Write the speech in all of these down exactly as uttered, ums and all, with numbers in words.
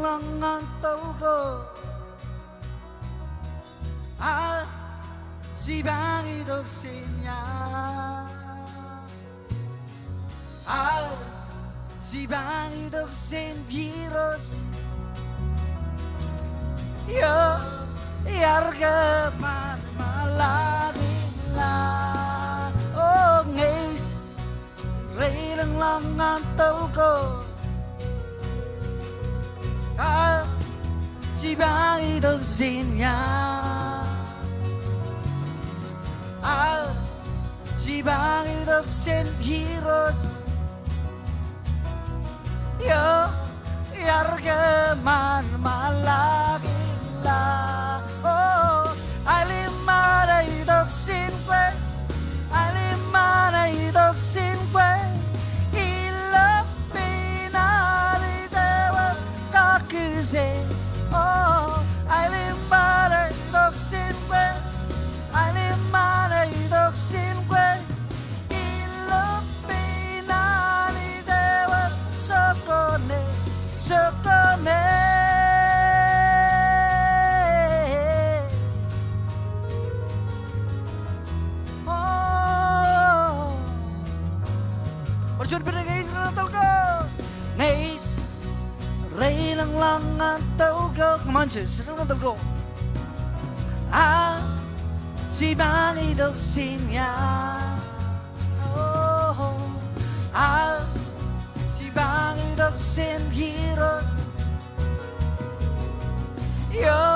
Ḷọk ñan toḷ ko, a, jipañ itok jān ia. A, jipañ itok jān Irooj. Eo, iar kōṃanṃan ḷọk im ḷak. O, ñe ij reilōñḷọk ñan toḷ ko, a, jipañ itok jān ia. A, jipañ itok jān Irooj. Eo, iar kōṃanṃan ḷọk im ḷak. O, aolep ṃōṇō itok jān kwe. Aolep ṃōṇō itok jān kwe. Ilo peiṇaḷ eo ej wōt kōkkure. O, aolep ṃōṇō itok jān kwe. Aolep ṃōṇō itok jān kwe. Ilo peiṇaḷ eo ej wōt jokone, jokone. O. Bar juon pād ñe ij reilōñ ñan toḷ ko. Ñe ij reilōñḷọk ñan toḷ ko. Come on, church. Reilōñ ñan toḷ ko. A, jipañ itok jān ia. O, a, jipañ itok jān Irooj. Eo,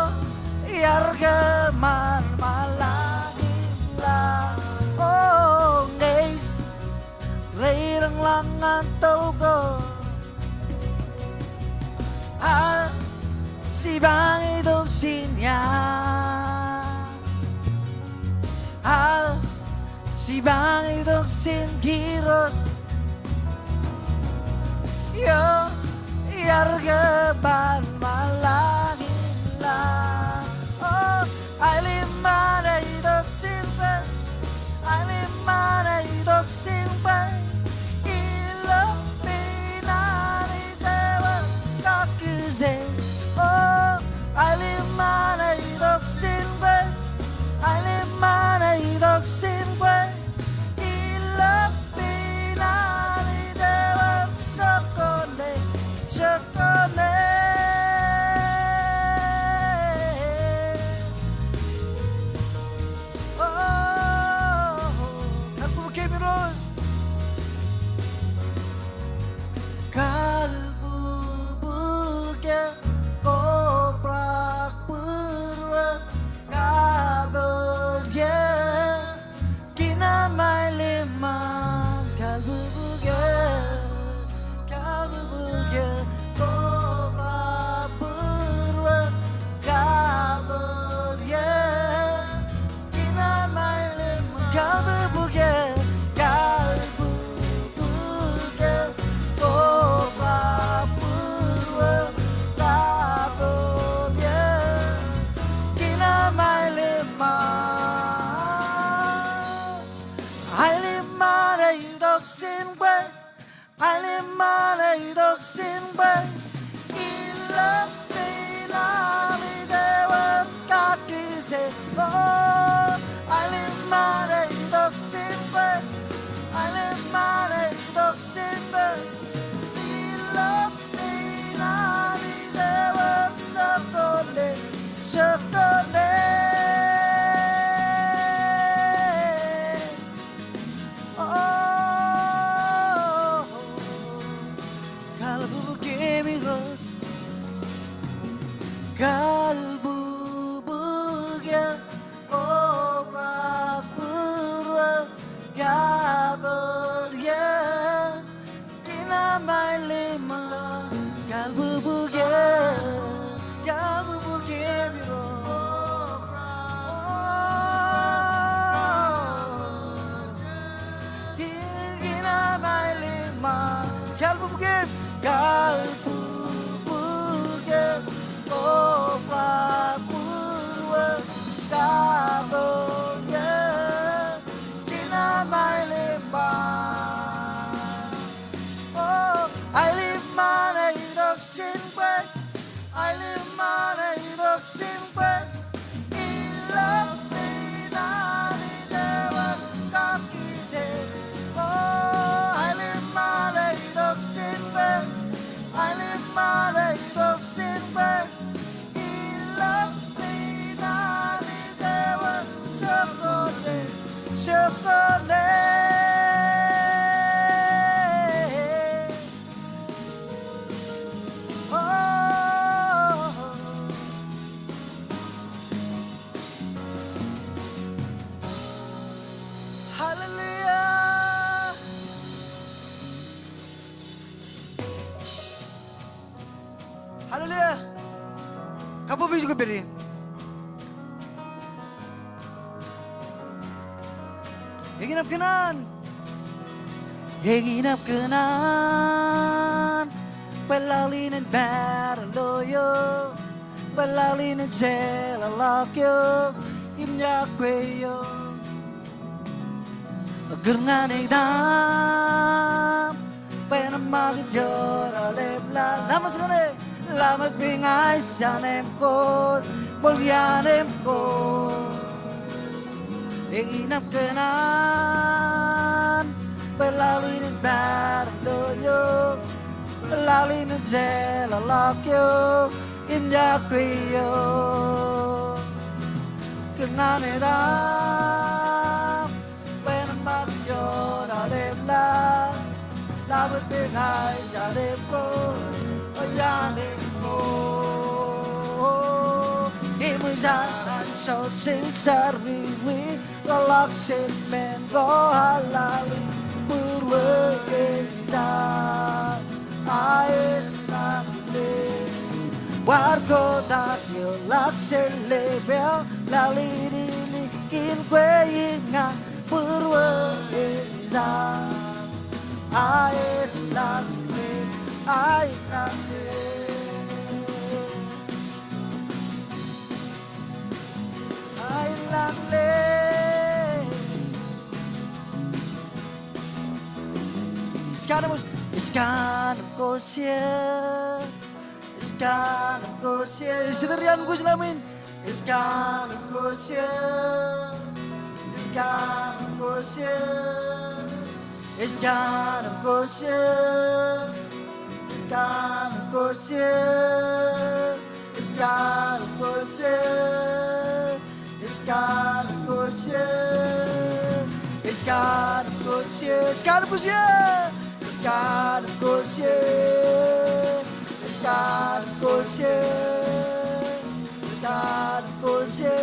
iar kōṃanṃan ḷọk im ḷak. O, ñe ij reilōñḷọk ñan toḷ ko. A, jipañ itok jān ia. A, jipañ itok jān Irooj. Eo, iar kōṃanṃan ḷọk im ḷak. O, aolep ṃōṇō itok jān kwe. Aolep ṃōṇō itok jān kwe. Ilo peiṇaḷ eo ej wōt kōkkure. O, aolep ṃōṇō itok jān kwe. Aolep ṃōṇō itok jān kwe. Ilo peiṇaḷ eo ej wōt jokone, jokone. Worship the name. Oh, hallelujah. Hallelujah. Kabbokbok ej kōpād ie. Eñin am kōṇaan. Eñin am kōṇaan. Bwe laḷ in en pād ilo eok. Bwe laḷ in en jeḷāḷọk eok. Im iọkwe eok. Kūr ñan etaṃ, bwe en ṃakūt ioon aolep laḷ. Laṃōj ñan e, laṃōj bwe ña ij iaan eṃ kōj, ṃool iaan eṃ kōj. Eñin am kōṇaan, bwe laḷ in en pād ilo eok, bwe laḷ in en jeḷāḷọk eok. Im iọkwe eok. Kūr ñan etaṃ, bwe en ṃakūt ioon aolep laḷ. Laṃōj bwe ña ij iaan eṃ kōj, iaan eṃ kōj. Im ej an anjọ jān jar wiwi, ḷọk jān men ko aḷaḷ in būruō ej iaan. Aes lañ in bar kotak eo ḷọk jān lepeo, laḷ in ilikin kwe im ña būruō ej iaan. Aes lañ in, aes lañ in. Aes lañ in. Ej kanooj, ej kanooj koje. Ej kanooj koje. Ej jitōrian kōj ilo ṃwiin. Ej kanooj koje. Ej kanooj koje. Ej kanooj koje. Ej kanooj koje. Ej kanooj koje. Ej kanooj koje. Ej kanooj koje. Ej kanooj koje. Ej kanooj koje. Ej kanooj koje. Ej kanooj koje.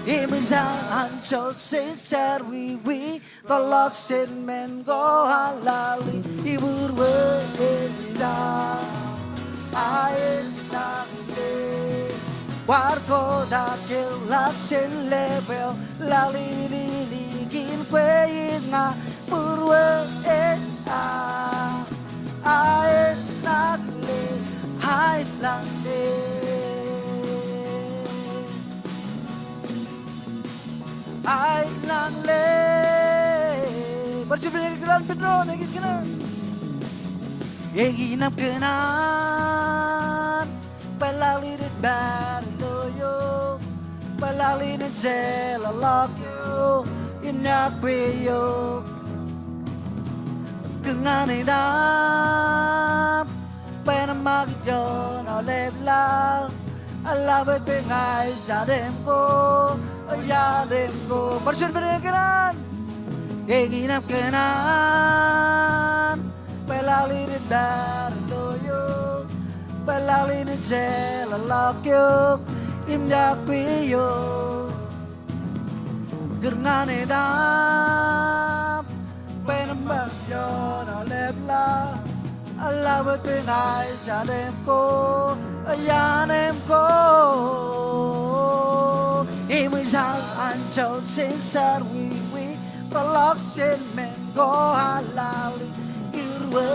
Im ej an anjọ jān jar wiwi. Ḷọk jān men ko aḷaḷ in būruō ej iaan. Aes lañ in. Bar kotak eo ḷọk jān lepeo, laḷ in ilikin kwe im ña būruō ej iaan. Aes lañ in, aes lañ in. Aes lañ in. Bar juon pād, eñin kōṇaan, pād doon, eñin kōṇaan. Eñin am kōṇaan. Bwe laḷ in en pād ilo eok. Bwe laḷ in en jeḷāḷọk eok. Im iọkwe eok. Kūr ñan etaṃ. Bwe en ṃakūt ioon aolep laḷ. Eḷap bwe ña ij iaan eṃ kōj, iaan eṃ kōj. Bar juon pād, eñin kōṇaan. Eñin am kōṇaan. Bwe laḷ in en pād ilo eok. Bwe laḷ in en jeḷāḷọk eok. Im iọkwe eok. Kūr ñan etaṃ. Bwe en ṃakūt ioon aolep laḷ. Eḷap bwe ña ij iaan eṃ kōj, iaan eṃ kōj. Im ej an anjọ jān jar wiwi, ḷọk jān men ko aḷaḷ in būruō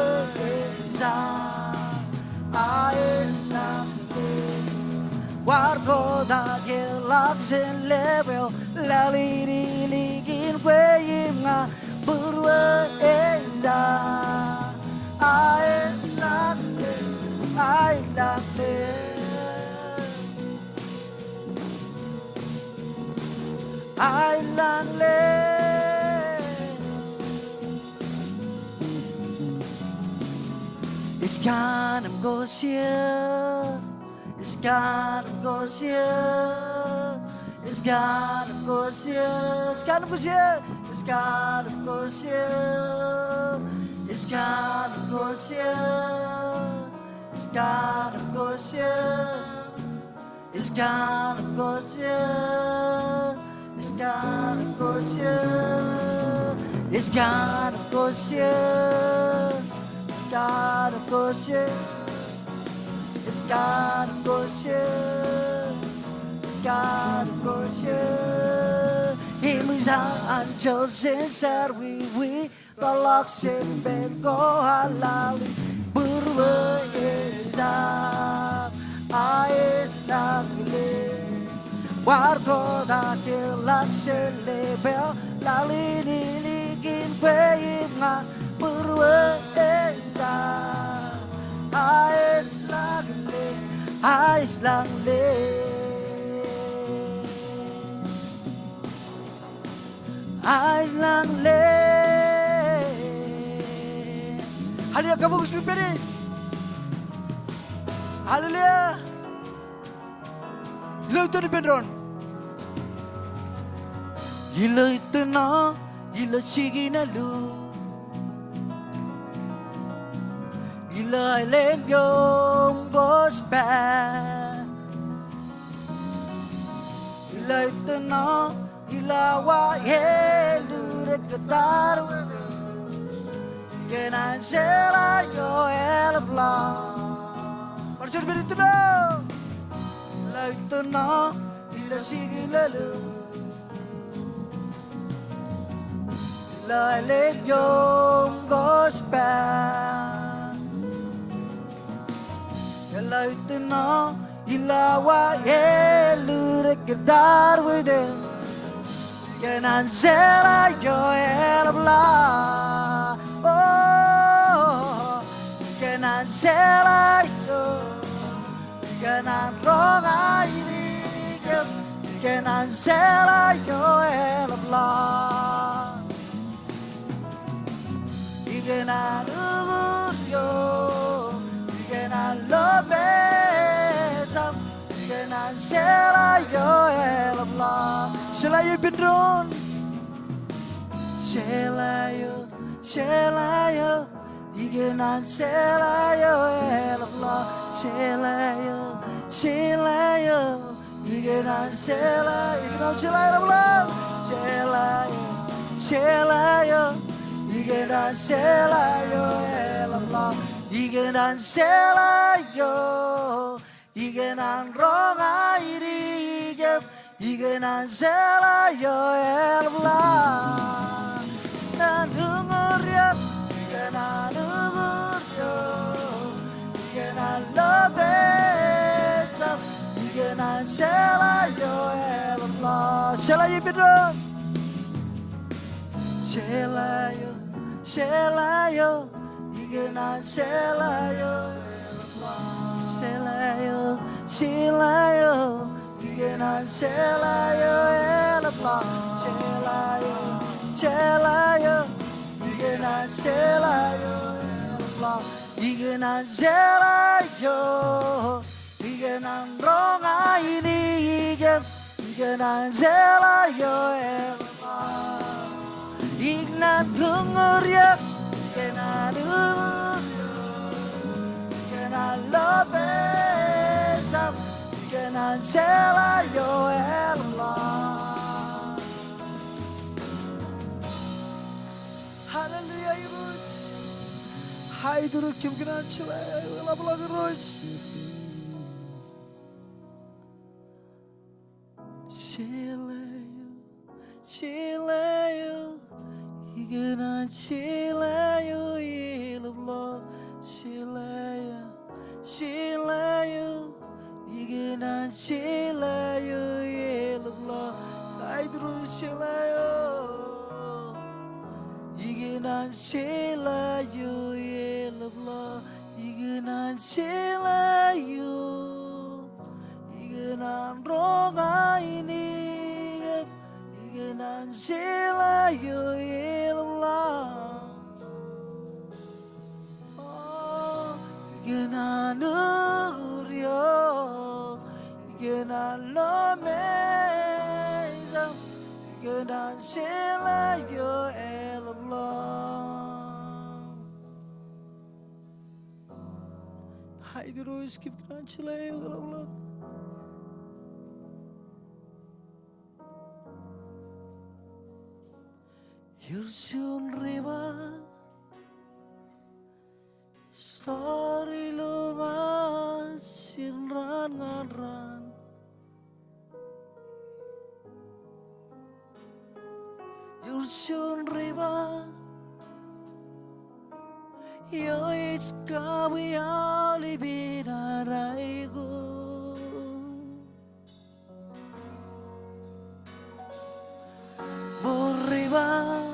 ej iaan. Aes lañ in. Bar kotak eo ḷọk jān lepeo, laḷ in ilikin kwe im ña būruō ej iaan. Aes lañ in, aes lañ in. Aes lañ in. Ej kanooj koje. Ej kanooj koje. Ej God of course, yeah. Is God of course, yeah. Is God of course, yeah. Is God of course, yeah. Is God of course, yeah. Is God of course, yeah. Is God of course, yeah. Is God of course, yeah. Is God of course, yeah. Is God of course, yeah. Is God of course, yeah. Im ej an joshin serwiwi. Rọọlḷọk jempen ko al lale būruō ej aō, a ej lañlōñ. Bar ko ta ke ḷak jele pād lale ilikin kwe im ña būruō ej aō, a ej lañlōñ, a ej lañlōñ. Ej lañlōñ. Hallelujah, kabok ijin pād ie. Hallelujah. Ilo ippān doon. Ilo ippān doon, ilo jikin alooḷ. Ilo āinwōt ippān. Ilo ippān doon, ilo awa eḷḷoor kōttar wōt. Ikōṇaan jeḷā eo eḷapḷaak. Bar juon pād ippān doon. Ilo ippān doon, ilo jikin alooḷ. Ilo āinwōt ippān. Ilo ippān doon, ilo awa eḷḷoor kōttar wōt. Ikōṇaan jeḷā eo eḷapḷaak. Oh, ikōṇaan jeḷā eo. Ikōṇaan roñ ainikiōṃ. Ikōṇaan jeḷā eo eḷapḷaak. Ikōṇaan uñūr eō, ikōṇaan lo mejaṃ, ikōṇaan jeḷā eo eḷapḷaak. Jeḷā eo ippān doon. Jeḷā eo, jeḷā eo, ikōṇaan jeḷā eo eḷapḷaak. Jeḷā eo, jeḷā eo, ikōṇaan jeḷā, ikōṇaan jeḷā eḷapḷaak. Jeḷā eo, jeḷā eo, ikōṇaan jeḷā eo eḷapḷaak. Ikōṇaan jeḷā eo, ikōṇaan roñ ainikiōṃ. Ikōṇaan jeḷā eo eḷapḷaak. Ikōṇaan uñūr eō, ikōṇaan uñūr eō, ikōṇaan lo mejaṃ, ikōṇaan jeḷā eo eḷapḷaak. Jeḷā eo ippān doon. Jeḷā eo, jeḷā eo, ikōṇaan jeḷā eo eḷapḷaak. Jeḷā eo, jeḷā eo, ikōṇaan jeḷā eo eḷapḷaak. Jeḷā eo, jeḷā eo, ikōṇaan jeḷā eo eḷapḷaak. Ikōṇaan jeḷā eo, ikōṇaan roñ ainikiōṃ. Ikōṇaan jeḷā eo eḷapḷaak. Ikōṇaan uñūr eō, ikōṇaan uñūr eō, ikōṇaan lo mejaṃ, ikōṇaan jeḷā eo eḷapḷaak. Hallelujah, Irooj. Aet Irooj, kōm kōṇaan jeḷā eo eḷapḷaak Irooj. Jeḷā eo, jeḷā eo, ikōṇaan jeḷā eo eḷapḷaak. Jeḷā eo, jeḷā eo, ikōṇaan jeḷā eo eḷapḷaak. Aet Irooj, jeḷā eo. Ikōṇaan jeḷā eo eḷapḷaak. Ikōṇaan jeḷā eo. Ikōṇaan roñ ainikiōṃ. Ikōṇaan jeḷā eo eḷapḷaak. Oh, ikōṇaan uñūr eō. Ikōṇaan lo me jeḷā eo eḷapḷọk. High Road, keep on jeḷā eo eḷapḷọk. Ewōr juon river ej tọọr ilōñ aō jin raan ñan raan. Ewōr juon river eo ej kabwi aolep in aikuj. Ṃool river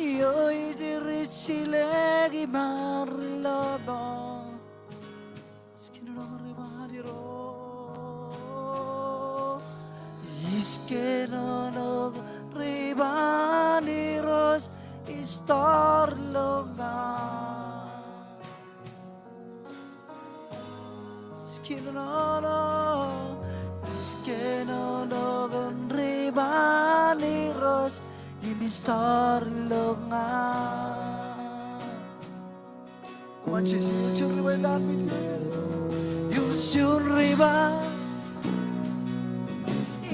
eo ej ri jilek iṃaan ri lọmọọr. Ij kōnono river in Irooj. Ij kōnono river in Irooj ej tọọr ilōñ aō. Ij kōnono, ij kōnono kōn river in Irooj im ej tọọr ilōñ aō. Come on, church. Ewōr juon river in ḷaanbwij. Ewōr juon river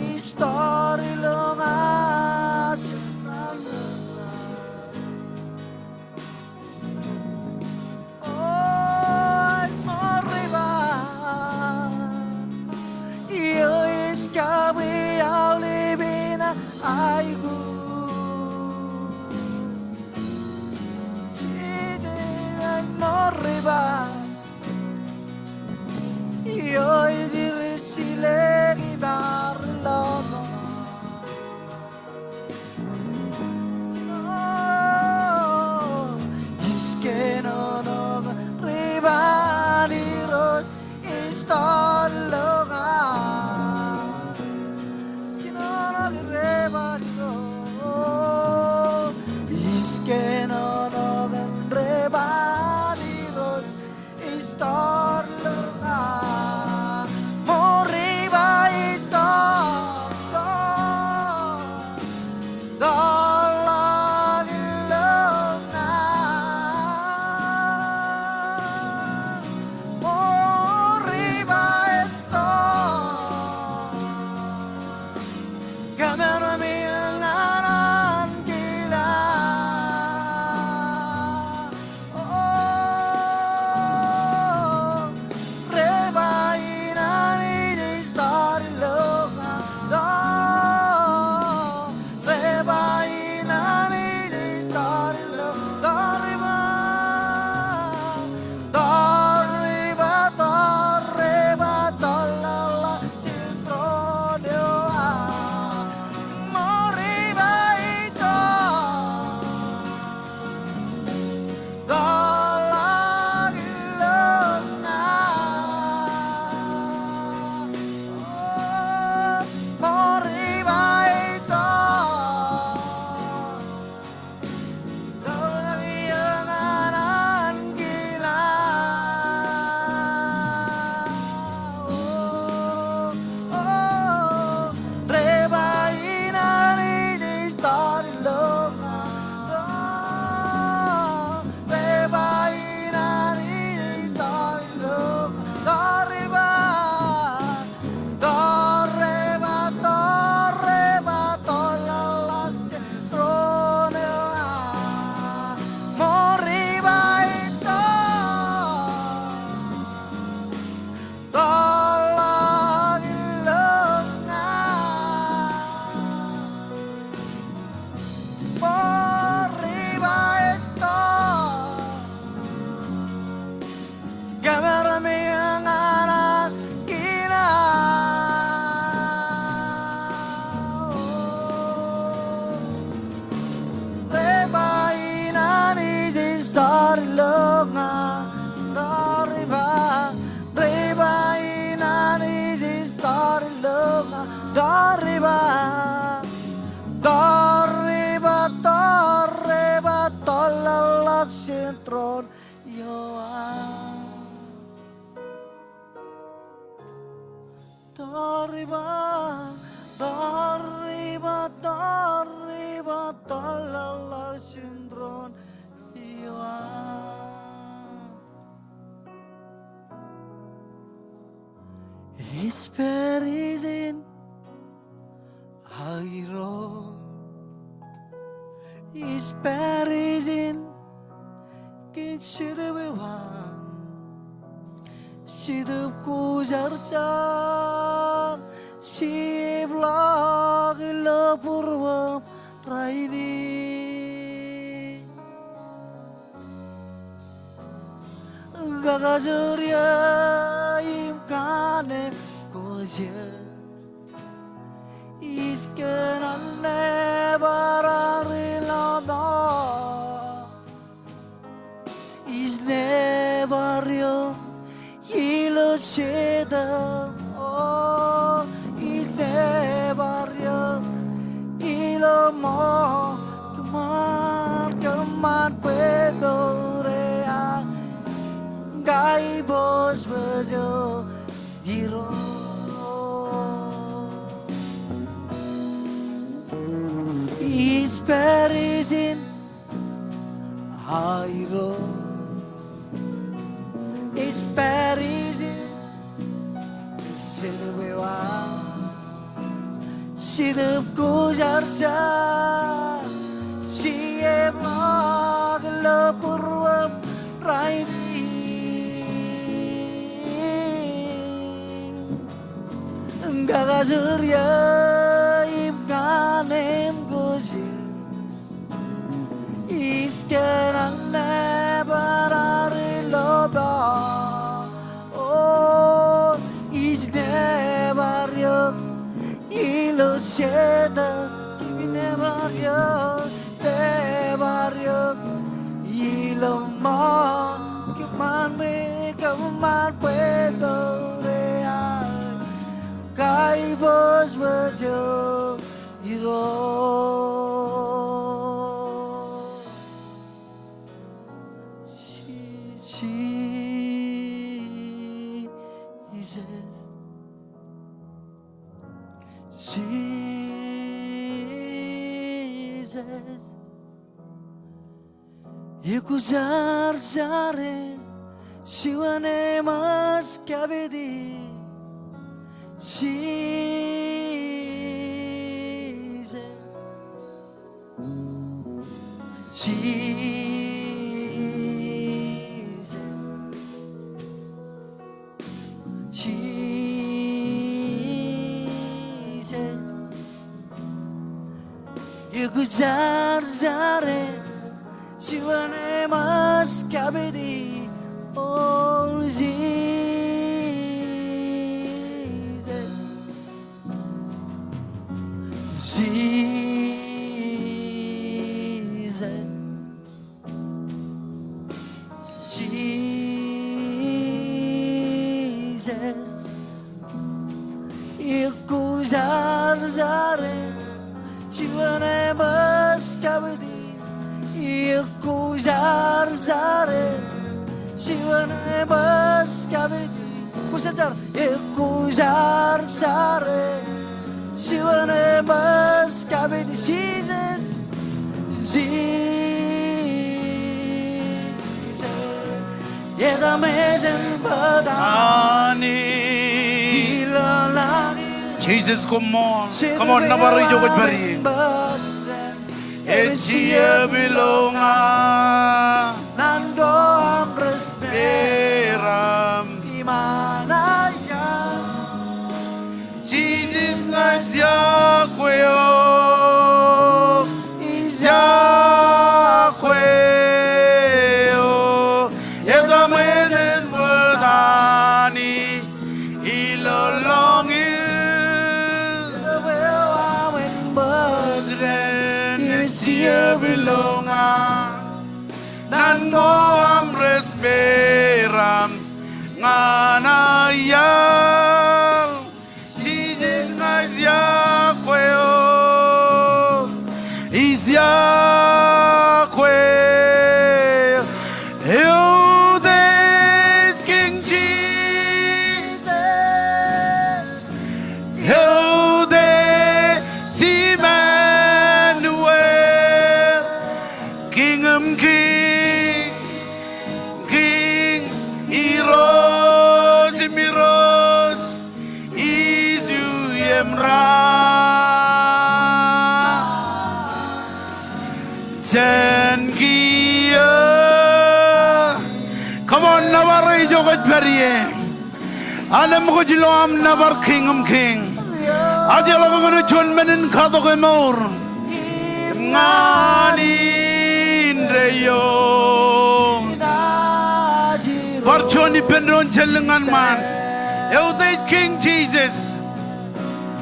ej tọọr ilōñ aō. O, ṃool river eo ej kabwi aolep in aikuj. Jijej, ṃool river eo ej ri jilek iṃaan ri lọmọọr. Ij kōnono river in Irooj ej tọọr ilōñ aō. Ij kōnono river in Irooj. Ij kōnono river in Irooj ej tọọr ilōñ aō. Ṃool river ej tọọr, tọọr, tọọrḷọk ilōñ aō. Ṃool river ej tọọr. Kōṃṃan me ñan an kila. O, river in Anij ej tọọr ilōñ aō. River in Anij ej tọọr ilōñ, tọọr river. Tọọr river, tọọr river, tọọrḷọk jiltroon eo aō. Ṃool river ej tọọr, tọọrḷọk ilōñ aō. Ṃool river ej tọọr. Tọọr river, tọọr river, tọọr river, tọọrḷọk jiltroon eo aō. Ṃool river ej tọọr, tọọrḷọk ilōñ aō. Ṃool river ej tọọr. Kōṃṃan me ñan an kila. River in Anij ej tọọr ilōñ aō. Tọọr river, river in Anij ej tọọr ilōñ aō. Tọọr river, tọọr river, tọọr river, tọọrḷọk jiltroon eo aō. Tọọr river, tọọr river. Ispād ijin, aerro. Ispād ijin, kōn Jetōb eo aṃ. Jetōb kwōjarjar, jepḷaak ilo būruōṃ rainin. Kakajoor eō im kaṇe ko Jetōb. Ij kōṇaan nōbar aō ri lọmọọr. Ij nōbar eok ilo Jetōb. O, ij nōbar eok ilo ṃool kōṃṃan, kōṃṃan bwe mour eo an kaibōjbōj eo Irooj. Ispād ijin, aerro. Ispād ijin, Jetōb eo aṃ. Jetōb kwōjarjar, jepḷaak ilo būruōṃ rainin. Kakajoor eō im kaṇe ko Jetōb. Ij kōṇaan nōbar aō ri lọmọọr. O, ij nōbar eok ilo Jetōb. Ij nōbar eok, nōbar eok ilo ṃool kōṃṃan, bwe kōṃṃan bwe mour eo an kaibōjbōj eo Irooj. Ji-, Jisōs. Jisōs. Ekwōjarjar e, juon eṃōj kapiti. Jisōs. Jisōs. Jisōs. Ekwōjarjar e, juon eṃōj kapiti. O Jisōs. Jisōs. Jisōs. Ekwōjarjar e, juon eṃōj kapiti. Ekwōjarjar e, juon eṃōj kapiti. Kwōjarjar. Ekwōjarjar e, juon eṃōj kapiti. Jisōs. Jisōs. Etōmej en bōtaab. Anij. Ilo lañ in. Jisōs, come on. Come on, nōbar ijo kwōj pād ie. Emān jab ilo ña. Naan ko aṃ rej peram. Iṃaan aial. Jisōs, ña ij iọkwe eok. Ij iọkwe eok. Etōmej en bōtaab Anij ilo lañ in. Etōb eo aṃ en bōtaab. Emān jab ilo ña. Naan ko aṃ rej peram ñan aial. Jisōs, ña ij iọkwe eok. Ij iọkwe eok. Eutiej Kiiñ Jisōs. Eutiej Imanuel. Kiiñ in kiiñ, Kiiñ in Irooj. jān kiiō. Come on, nōbar eo ijo kwōj pād ie. Anemkwōj ilo aṃ nōbar Kiiñ im kiiñ. Ajḷọk ñan juon men in katok emour. Im ñan indeeo. Bar juon ippān doon jān lōñ ñan ṃaan. Eutiej Kiiñ Jisōs.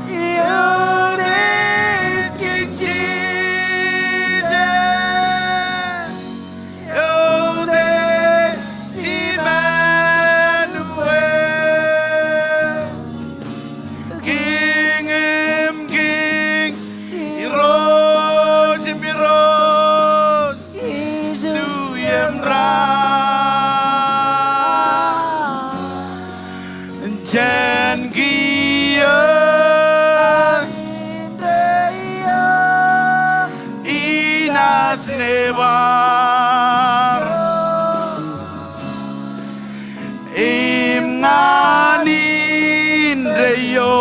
Eutiej Kiiñ Jisōs. Eutiej Imanuel. Kiiñ im kiiñ, Irooj im irooj, Isu im ra. Jān kiiō, inaaj nebar. Im ñan indeeo.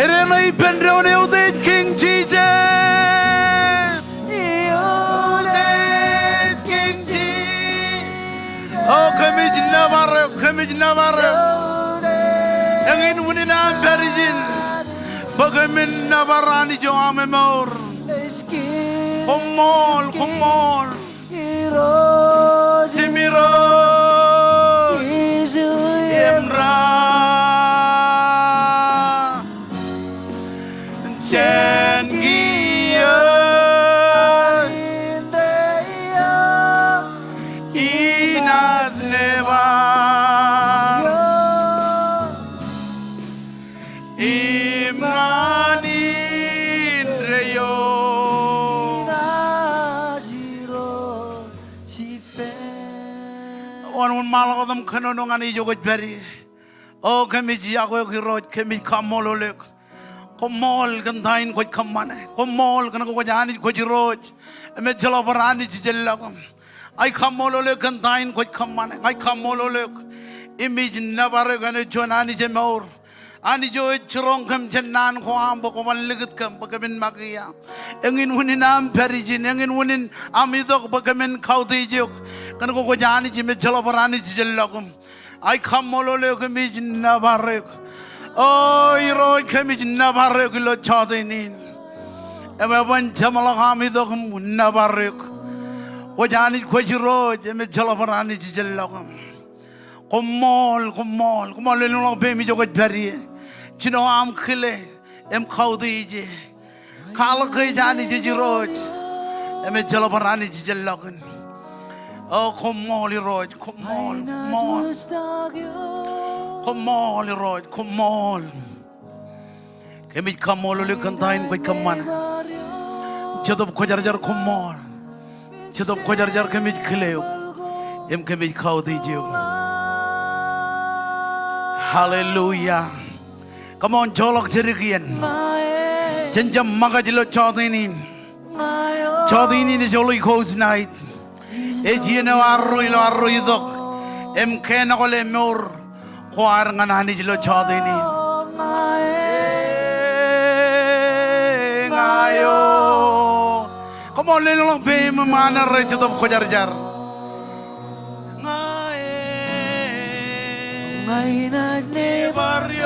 Edeṇ eo ippān doon, eutiej Kiiñ Jisōs. Eutiej Kiiñ Jisōs. O kōmij nōbar eok, kōmij nōbar eok. Eñin unin aṃ pād ijin bwe kōmin nōbar Anij eo aṃ emour. Koṃṃool, koṃṃool. Irooj im irooj, Isu im ra. Jān kiiō, inaaj nebar. Im ñan indeeo. Wōn wōnṃaanḷọk tok im kōnono ñan ijo kwōj pād ie. O kōmij iọkwe eok Irooj, kōmij kaṃṃoolol eok. Koṃṃool kōn ta in kwōj kōṃṃane. Koṃṃool kōn ke kwōj Anij, kwōj Irooj im ejjeḷọk bar anij ijellọkūṃ. Ña ij kaṃṃoolol eok kōn ta in kwōj kōṃṃane. Ña ij kaṃṃoolol eok im ij nōbar eok āinwōt juon Anij emour. Anij eo ej jiroñ kōm jān naan ko aṃ bwe kwōban likūt kōm bwe kōmin make ia. Eñin unin aṃ pād ijin, eñin unin aṃ itok bwe kōmin kautiej eok kōn ke kwōj Anij im ejjeḷọk bar anij ijellọkūṃ. Ña ij kaṃṃoolol eok im ij nōbar eok. O Irooj, kōmij nōbar eok ilo jọteen in. Im eban jeṃḷọk aṃ itok im nōbar eok. Kwōj Anij, kwōj Irooj im ejjeḷọk bar anij ijellọkūṃ. Koṃṃool, koṃṃool, koṃṃool lelōñḷọk peiṃ ijo kwōj pād ie. Jino aṃ kile im kautiej e. Kwaḷọk ke ej Anij, ej Irooj im ejjeḷọk bar anij ijellọkūṃ. O koṃṃool Irooj, koṃṃool, koṃṃool. Koṃṃool Irooj, koṃṃool. Kōmij kaṃṃoolol eok kōn ta in kwōj kōṃṃane. Jetōb Kwōjarjar, koṃṃool. Jetōb Kwōjarjar, kōmij kile eok im kōmij kautiej eok. Hallelujah. Come on, joḷọk jidik iien. Jen jab ṃōkaj ilo jọteen in. Jọteen in ej Holy Ghost night. Ej iien eo arro ilo arro itok im kenokole mour ko ad ñan Anij ilo jọteen in. Ña eo. Come on, lelōñḷọk peiṃ im anerre Jetōb Kwōjarjar. Ña e. Ña inaaj nebar eok.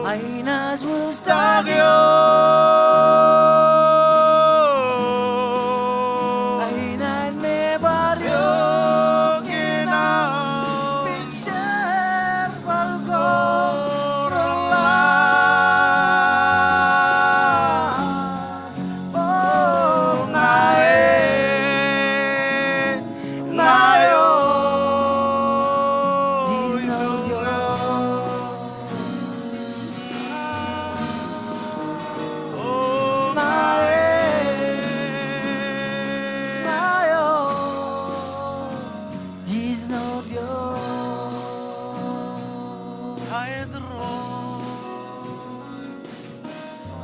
Ña inaaj wūjtak eok. Ña inaaj nebar eok kōn aō picture bal ko reḷḷap.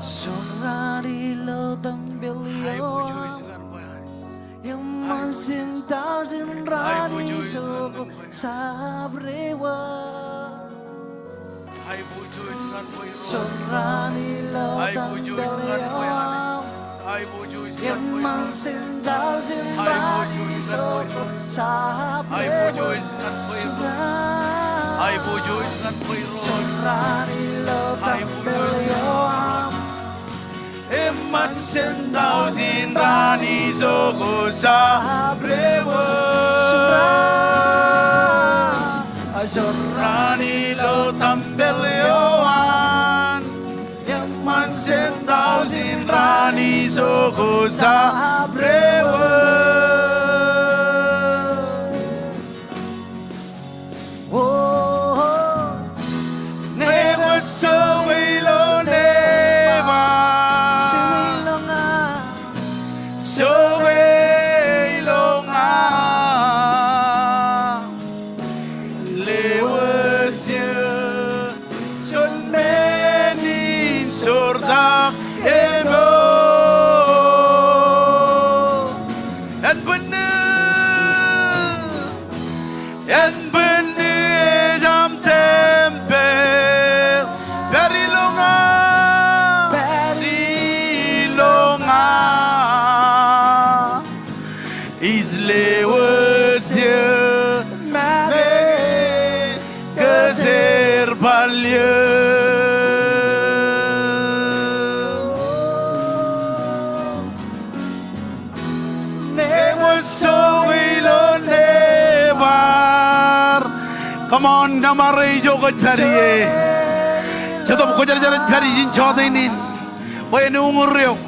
Soñraan ilo tempel eo aṃ, eṃṃan jentasin raan ijo ko jabdewōt. Aiboojoj ñan kwe Irooj. Aiboojoj ñan kwe Anij. Aiboojoj ñan kwe Irooj. Aiboojoj ñan kwe Irooj. Aiboojoj ñan kwe Irooj. Aiboojoj ñan kwe Irooj. Aiboojoj. Eṃṃan jān tọujin raan ijo ko jab dewōj. Jar raan ilo tempel eo an. Eṃṃan jān tọujin raan ijo ko jab dewōj. O, ñe kwōj jokwe ilo nebar. Jokwe ilo ña. Lewōj eō juon men in jortak eo. Ānbwinnū. Ānbwinnū ej aṃ tempel, pād ilo ña, pād ilo ña. Ij lewōj eō make kōjerbal eō. Ñe kwōj jokwe ilo nebar. Come on, nōṃba rej ijo kwōj pād ie. Jetōb Kwōjarjar ej pād ijin jọteen in. Bwe en uñūr eok.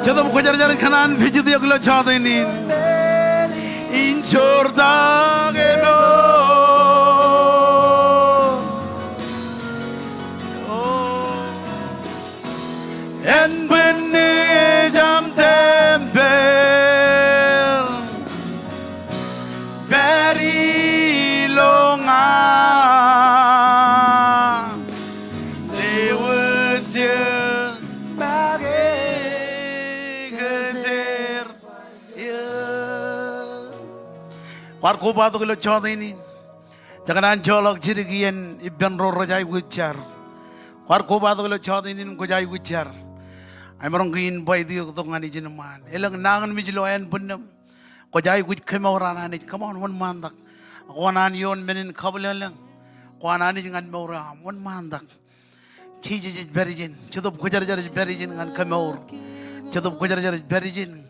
Jetōb Kwōjarjar ej kōṇaan visit eok ilo jọteen in. In jortak eo. Ānbwinnū ej aṃ tempel, pād ilo ña. Lewōj eō make kōjerbal eō. Kwaar kobatok ilo jọteen in. Jekōṇaan joḷọk jidik iien ippān ro rej aikuj jar. Kwaar kobatok ilo jọteen in im kwōj aikuj jar. Ij maroñ ke invite eok tok ñan ijin ṃaan. Elōñ nañinmej ilo ānbwinnūṃ. Kwōj aikuj kemour an Anij. Come on, wōnṃaantak. Kwō kōṇaan ioon men in kabwilōñlōñ. Kwō an Anij ñan mour eo aṃ. Wōnṃaantak. Jisōs ej pād ijin. Jetōb Kwōjarjar ej pād ijin ñan kemour. Jetōb Kwōjarjar ej pād ijin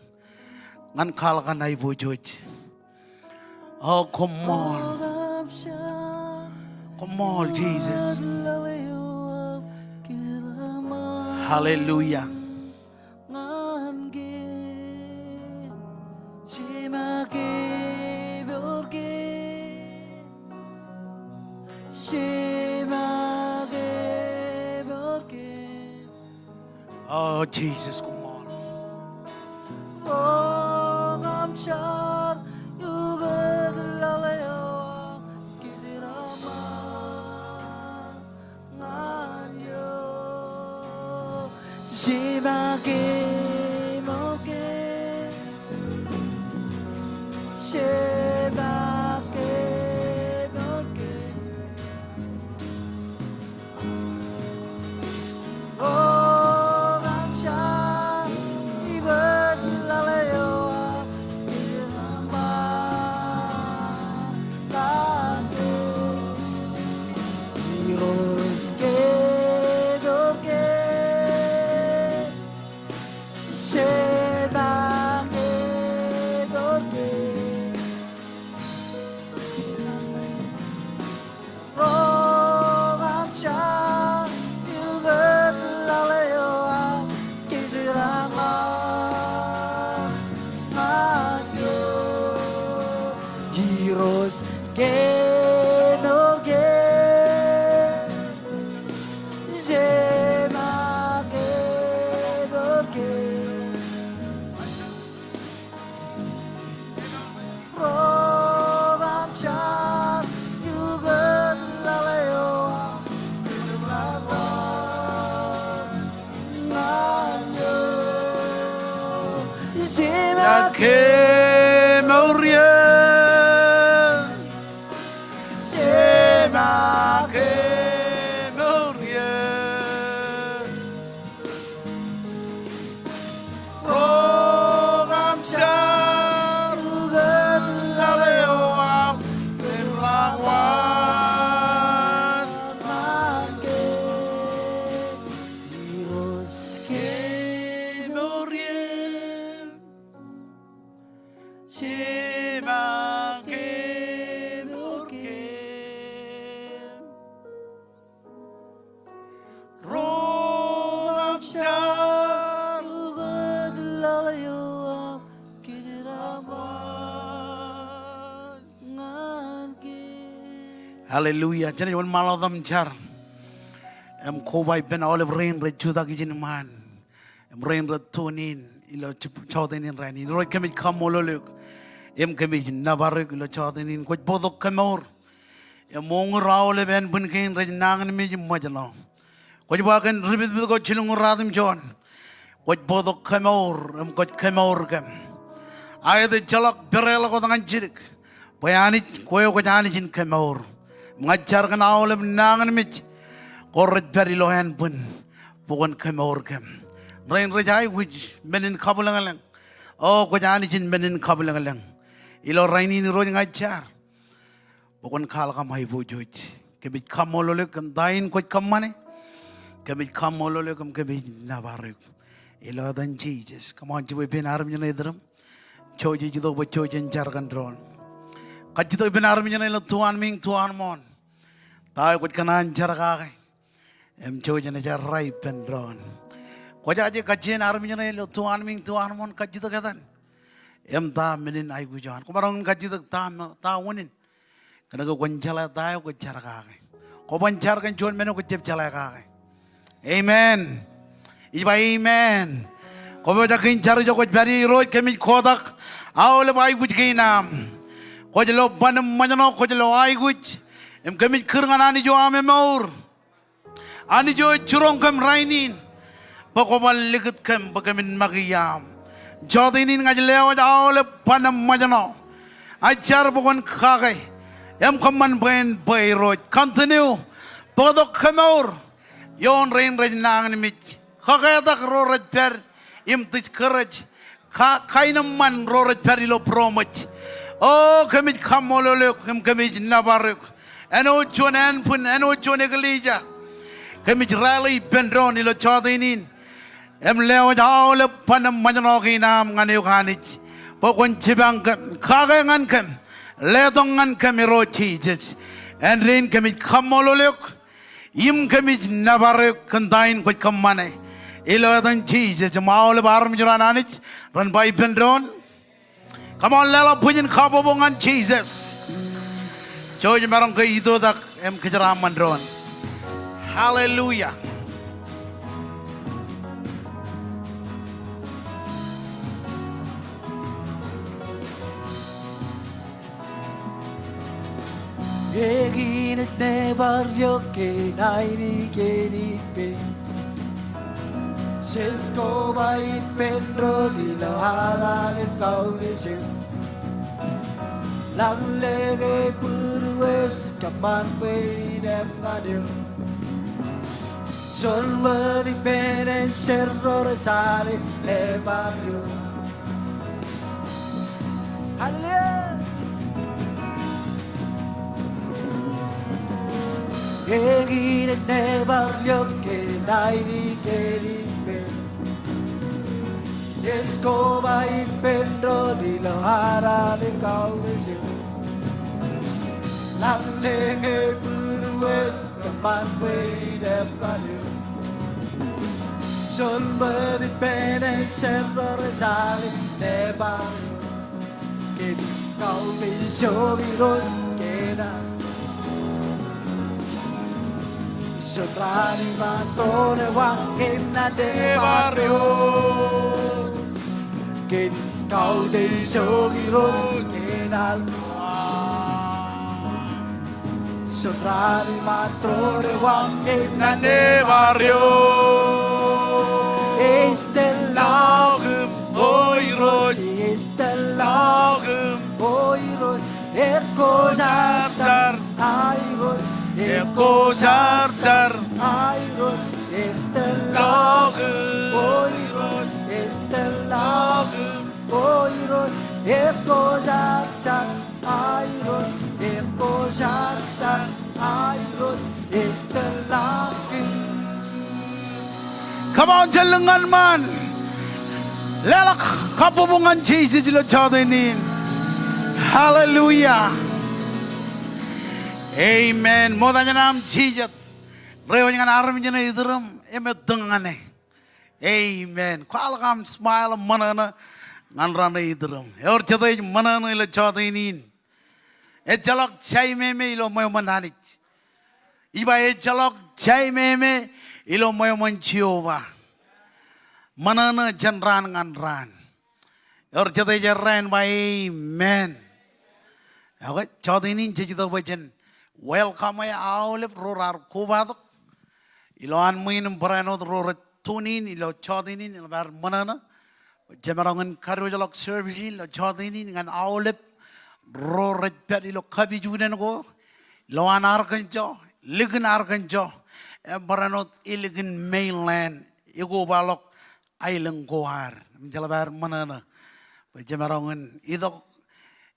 ñan kwaḷọk an aiboojoj. Oh, koṃṃool. Koṃṃool, Jisōs. Hallelujah. Oh, Jisōs, koṃṃool. Hallelujah. Jenaaj wōnṃaanḷọk im jar im koba ippān aolep rein rej jutak ijin ṃaan im rein rej tune in ilo jọteen in rainin. Irooj, kōmij kaṃṃoolol eok im kōmij nōbar eok ilo jọteen in. Kwōj bōktok kemour im uñūr aolep ānbwin kein rej nañinmej im ṃōjṇọ. Kwōj ba kōn ripitpit ko jilñuul ruatimjuon, kwōj bōktok kemour im kwōj kemour kōm. Ak ejjeḷọk pereḷọk wōt ñan jidik bwe Anij, kwe kwōj Anij in kemour. Im ña ij jar kōn aolep nañinmej ko rej pād ilo ānbwin bwe kwōn kemour kōm. Rein rej aikuj men in kabwilōñlōñ, o kwōj Anij in men in kabwilōñlōñ. Ilo rainin Irooj, ña ij jar bwe kwōn kwaḷọk aṃ aiboojoj. Kōmij kaṃṃoolol eok kōn ta in kwōj kōṃṃane. Kōmij kaṃṃoolol eok im kōmij nōbar eok. Ilo etan Jisōs. Come on, jibwe ippān armej ṇe iturūṃ. Jouj ej itok bwe jouj en jar kōn doon. Kajjitōk ippān armej ṇe ilo tuanmiiñ, tuanmooṇ. Ta eo kwōj kōṇaan jar kake im jouj enaaj errā ippān doon. Kwōjaje kajjien armej ṇe ilo tuanmiiñ, tuanmooṇ, kajjitōk etan im ta men in aikuj eo an. Koṃaroñ in kajjitōk ta, ta unin. Kōnke kwōn jeḷā ta eo kwōj jar kake. Kwōban jar kōn juon men eo kwōj jab jeḷā kake. Amen. Ij ba amen. Kwōpojak in jar ijo kwōj pād ie. Irooj, kōmij kotak aolep aikuj kein aṃ. Kwōj lo ban im ṃōjṇọ, kwōj lo aikuj. Im kōmij kūr ñan Anij eo aṃ emour, Anij eo ej jiroñ kōm rainin, bwe kwō bar likūt kōm bwe kōmin make iaam. Jọteen in ña ij lewōj aolep ban im ṃōjṇọ. Ij jar bwe kwōn kake im kōṃṃan bwe en bwe. Irooj, continue bōktok kemour ioon rein rej nañinmej. Kōketak ro rej pād im discourage. Ka, kaenōṃṃan ro rej pād ilo būroṃōj. O, kōmij kaṃṃoolol eok im kōmij nōbar eok. Āinwōt juon ānbwin, āinwōt juon eklejia, kōmij rally ippān doon ilo jọteen in im lewōj aolep ban im ṃōjṇọ kein aṃ ñan eok Anij, bwe kwōn jipañ kōm, kake ñan kōm, letok ñan kōm, Irooj Jisōs. Āindein kōmij kaṃṃoolol eok im kōmij nōbar eok kōn ta in kwōj kōṃṃane. Ilo etan Jisōs, im aolep armej ro an Anij ren ba ippān doon, come on, leḷọk bwijin kabbokbok ñan Jisōs. Jouj maroñ ke itoitak im kōjeraaṃṃan doon. Hallelujah. Eñin ej neighbor eo kein ainikiin ippān. Jes koba ippān doon ilo aḷaḷ in kautiej eo. Lañlōñ e būruōs kōṃṃan bwe in ṃōk ñan eō. Juon ṃōk ippān āinserro rej sale neighbor eo. Hallelujah. Eñin ej neighbor eo kein ainikiin ippān. Jes koba ippān doon ilo aḷaḷ in kautiej eo. Lañlōñ e būruōs kōṃṃan bwe in ṃōk ñan eō. Juon ṃōk ippān āinserro rej sale neighbor eo. Kein kautiej eo Irooj kein aṃ. Juon raan iṃaan doon eo aṃ kein neighbor eo. Kein kautiej eo Irooj kein aṃ. Juon raan iṃaan doon eo aṃ kein neighbor eo. Ej tōl ḷọk im, o Irooj. Ej tōl ḷọk im, o Irooj. Ekkojarjar, a Irooj. Ekkojarjar, a Irooj. Ej tōl ḷọk im, o Irooj. Ej tōl ḷọk im, o Irooj. Ekkojarjar, a Irooj. Ekkojarjar, a Irooj. Ej tōl ḷọk im. Come on, jen lōñ ñan ṃaan. Leḷọk kabbokbok ñan Jisōs ilo jọteen in. Hallelujah. Amen. Ṃokta jān aṃ jijet reiwōj ñan armej ṇe iturūṃ im ettōñ ñan e. Amen. Kwaḷọk aṃ smile im ṃōṇōṇō ñan raṇe iturūṃ. Ewōr jete ej ṃōṇōṇō ilo jọteen in? Ejjeḷọk jaimeme ilo ṃweo ṃōn Anij. Ij ba ejjeḷọk jaimeme ilo ṃweo ṃōn Jeova. Ṃōṇōṇō jān raan ñan raan. Ewōr jete ej errā en ba amen. Okay, jọteen in jej itok bwe jen welcome e aolep ro raar kobatok ilowaan ṃwiin im barāinwōt ro rej tune in ilo jọteen in, eḷap ad ṃōṇōṇō. Jemaroñ in kadiwōjḷọk service in ilo jọteen in ñan aolep ro rej pād ilo kapijuknen ko, ilowaan Arkansas, likin Arkansas, im barāinwōt ilikin mainland, ekobaḷọk aelōñ ko ad. Im jeḷap ad ṃōṇōṇō bwe jemaroñ in itok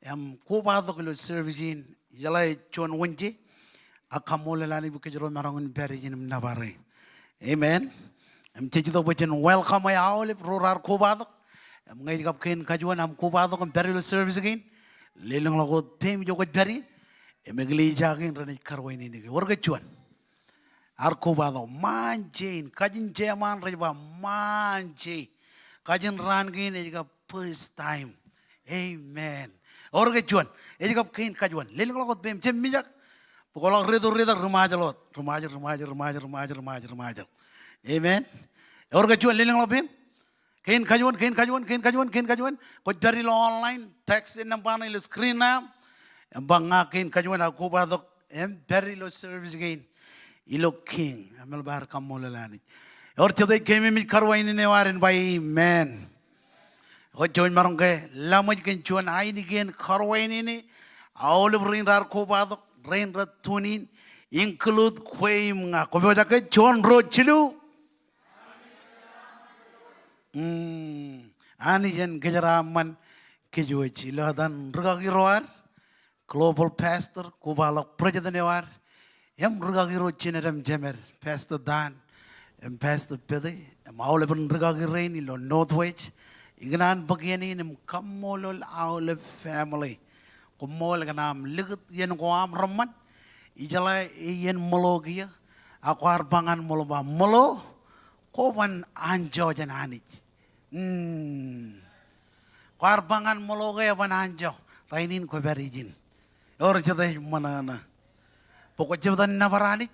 im kobatok ilo service in. Ijeḷā ej juon Wōnje, ak kaṃṃoolol Anij bwe kōjro maroñ in pād ijin im nōbar e. Amen. Im jej itok bwe jen welcome e aolep ro raar kobatok. Im ñe ej kab kein kajuon aṃ kobatok im pād ilo service kein, lelōñḷọk wōt peiṃ ijo kwōj pād ie. Im eklejia kein renaaj karuwainene ke. Ewōr ke juon? Ear kobatok ṃaanje in, kajin jeṃaan rej ba ṃaanje. Kajin raan kein ej kab first time. Amen. Ewōr ke juon? Ej kab kein kajuon? Lelōñḷọk wōt peiṃ, jab mijak. Bōkḷọk reto retak, ri Ṃajeḷ wōt. Ri Ṃajeḷ, ri Ṃajeḷ, ri Ṃajeḷ, ri Ṃajeḷ. Amen. Ewōr ke juon? Lelōñḷọk peiṃ. Kein kajuon, kein kajuon, kein kajuon, kein kajuon. Kwōj pād ilo online, text e nōṃba ṇe ilo screen ṇe aṃ. Im ba ña kein kajuon ear kobatok im pād ilo service kein ilo King. Im eḷap ad kaṃṃoolol Anij. Ewōr jete ej keememej karuwainene eo ad en ba amen. Kwōj jouj maroñ ke laṃōj kōn juon ainikien karuwainene aolep rein raar kobatok, rein rej tune in, include kwe im ña. Kwō pojak ke juon, ruo, jilu. Mm, Anij en kōjeraaṃṃan kōj wōj. Ilo etan rūkaki ro ad, global pastor, kobaḷọk president eo ad, im rūkaki ro jined im jemed, Pastor Dan im Pastor Pete, im aolepen rūkaki rein ilo Northwest, ikōṇaan bōk iien in im kaṃṃoolol aolep family. Koṃṃool kōn aṃ likūt iien ko aṃ reṃṃan. Ijeḷā iien ṃōḷo kiiō, ak kwaar ba ñan ṃōḷo, ba ṃōḷo, kwō ban anjọ jān Anij. Mm. Kwaar ba ñan ṃōḷo ke eban anjọ, rainin kwō pād ijin. Ewōr jete ej ṃōṇōṇō bwe kwō jab itok nōbar Anij,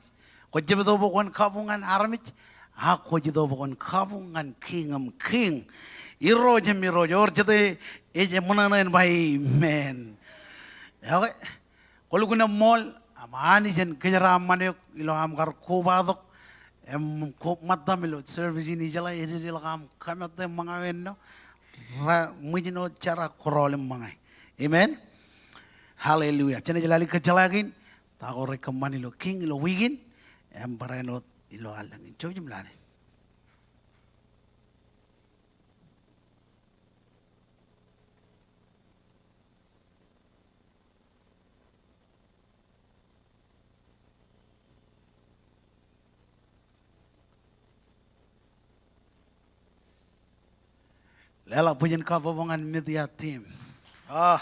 kwō jab itok bwe kwōn kabuñ ñan armej, ak kwōj itok bwe kwōn kabuñ ñan King im King, Irooj im irooj. Ewōr jete ej ṃōṇōṇō en ba amen. Okay. Kwōlukkuun eṃṃool, aṃ Anij en kōjeraaṃṃan eok ilo aṃ kar kobatok im ko-, ṃōttaṃ ilo service in. Ijeḷā ededeḷọk aṃ kōmātte ṃōñā eo ennọ, rej ṃōjin wōt jar ak kōrọọl im ṃōñā. Amen. Hallelujah. Jenaaj lale kōjjeḷā kein ta ko rej kōṃṃan ilo King ilo wiik in, im barāinwōt ilo allōñ in. Jouj im lale. Leḷọk bwijin kabbokbok ñan media team. Ah.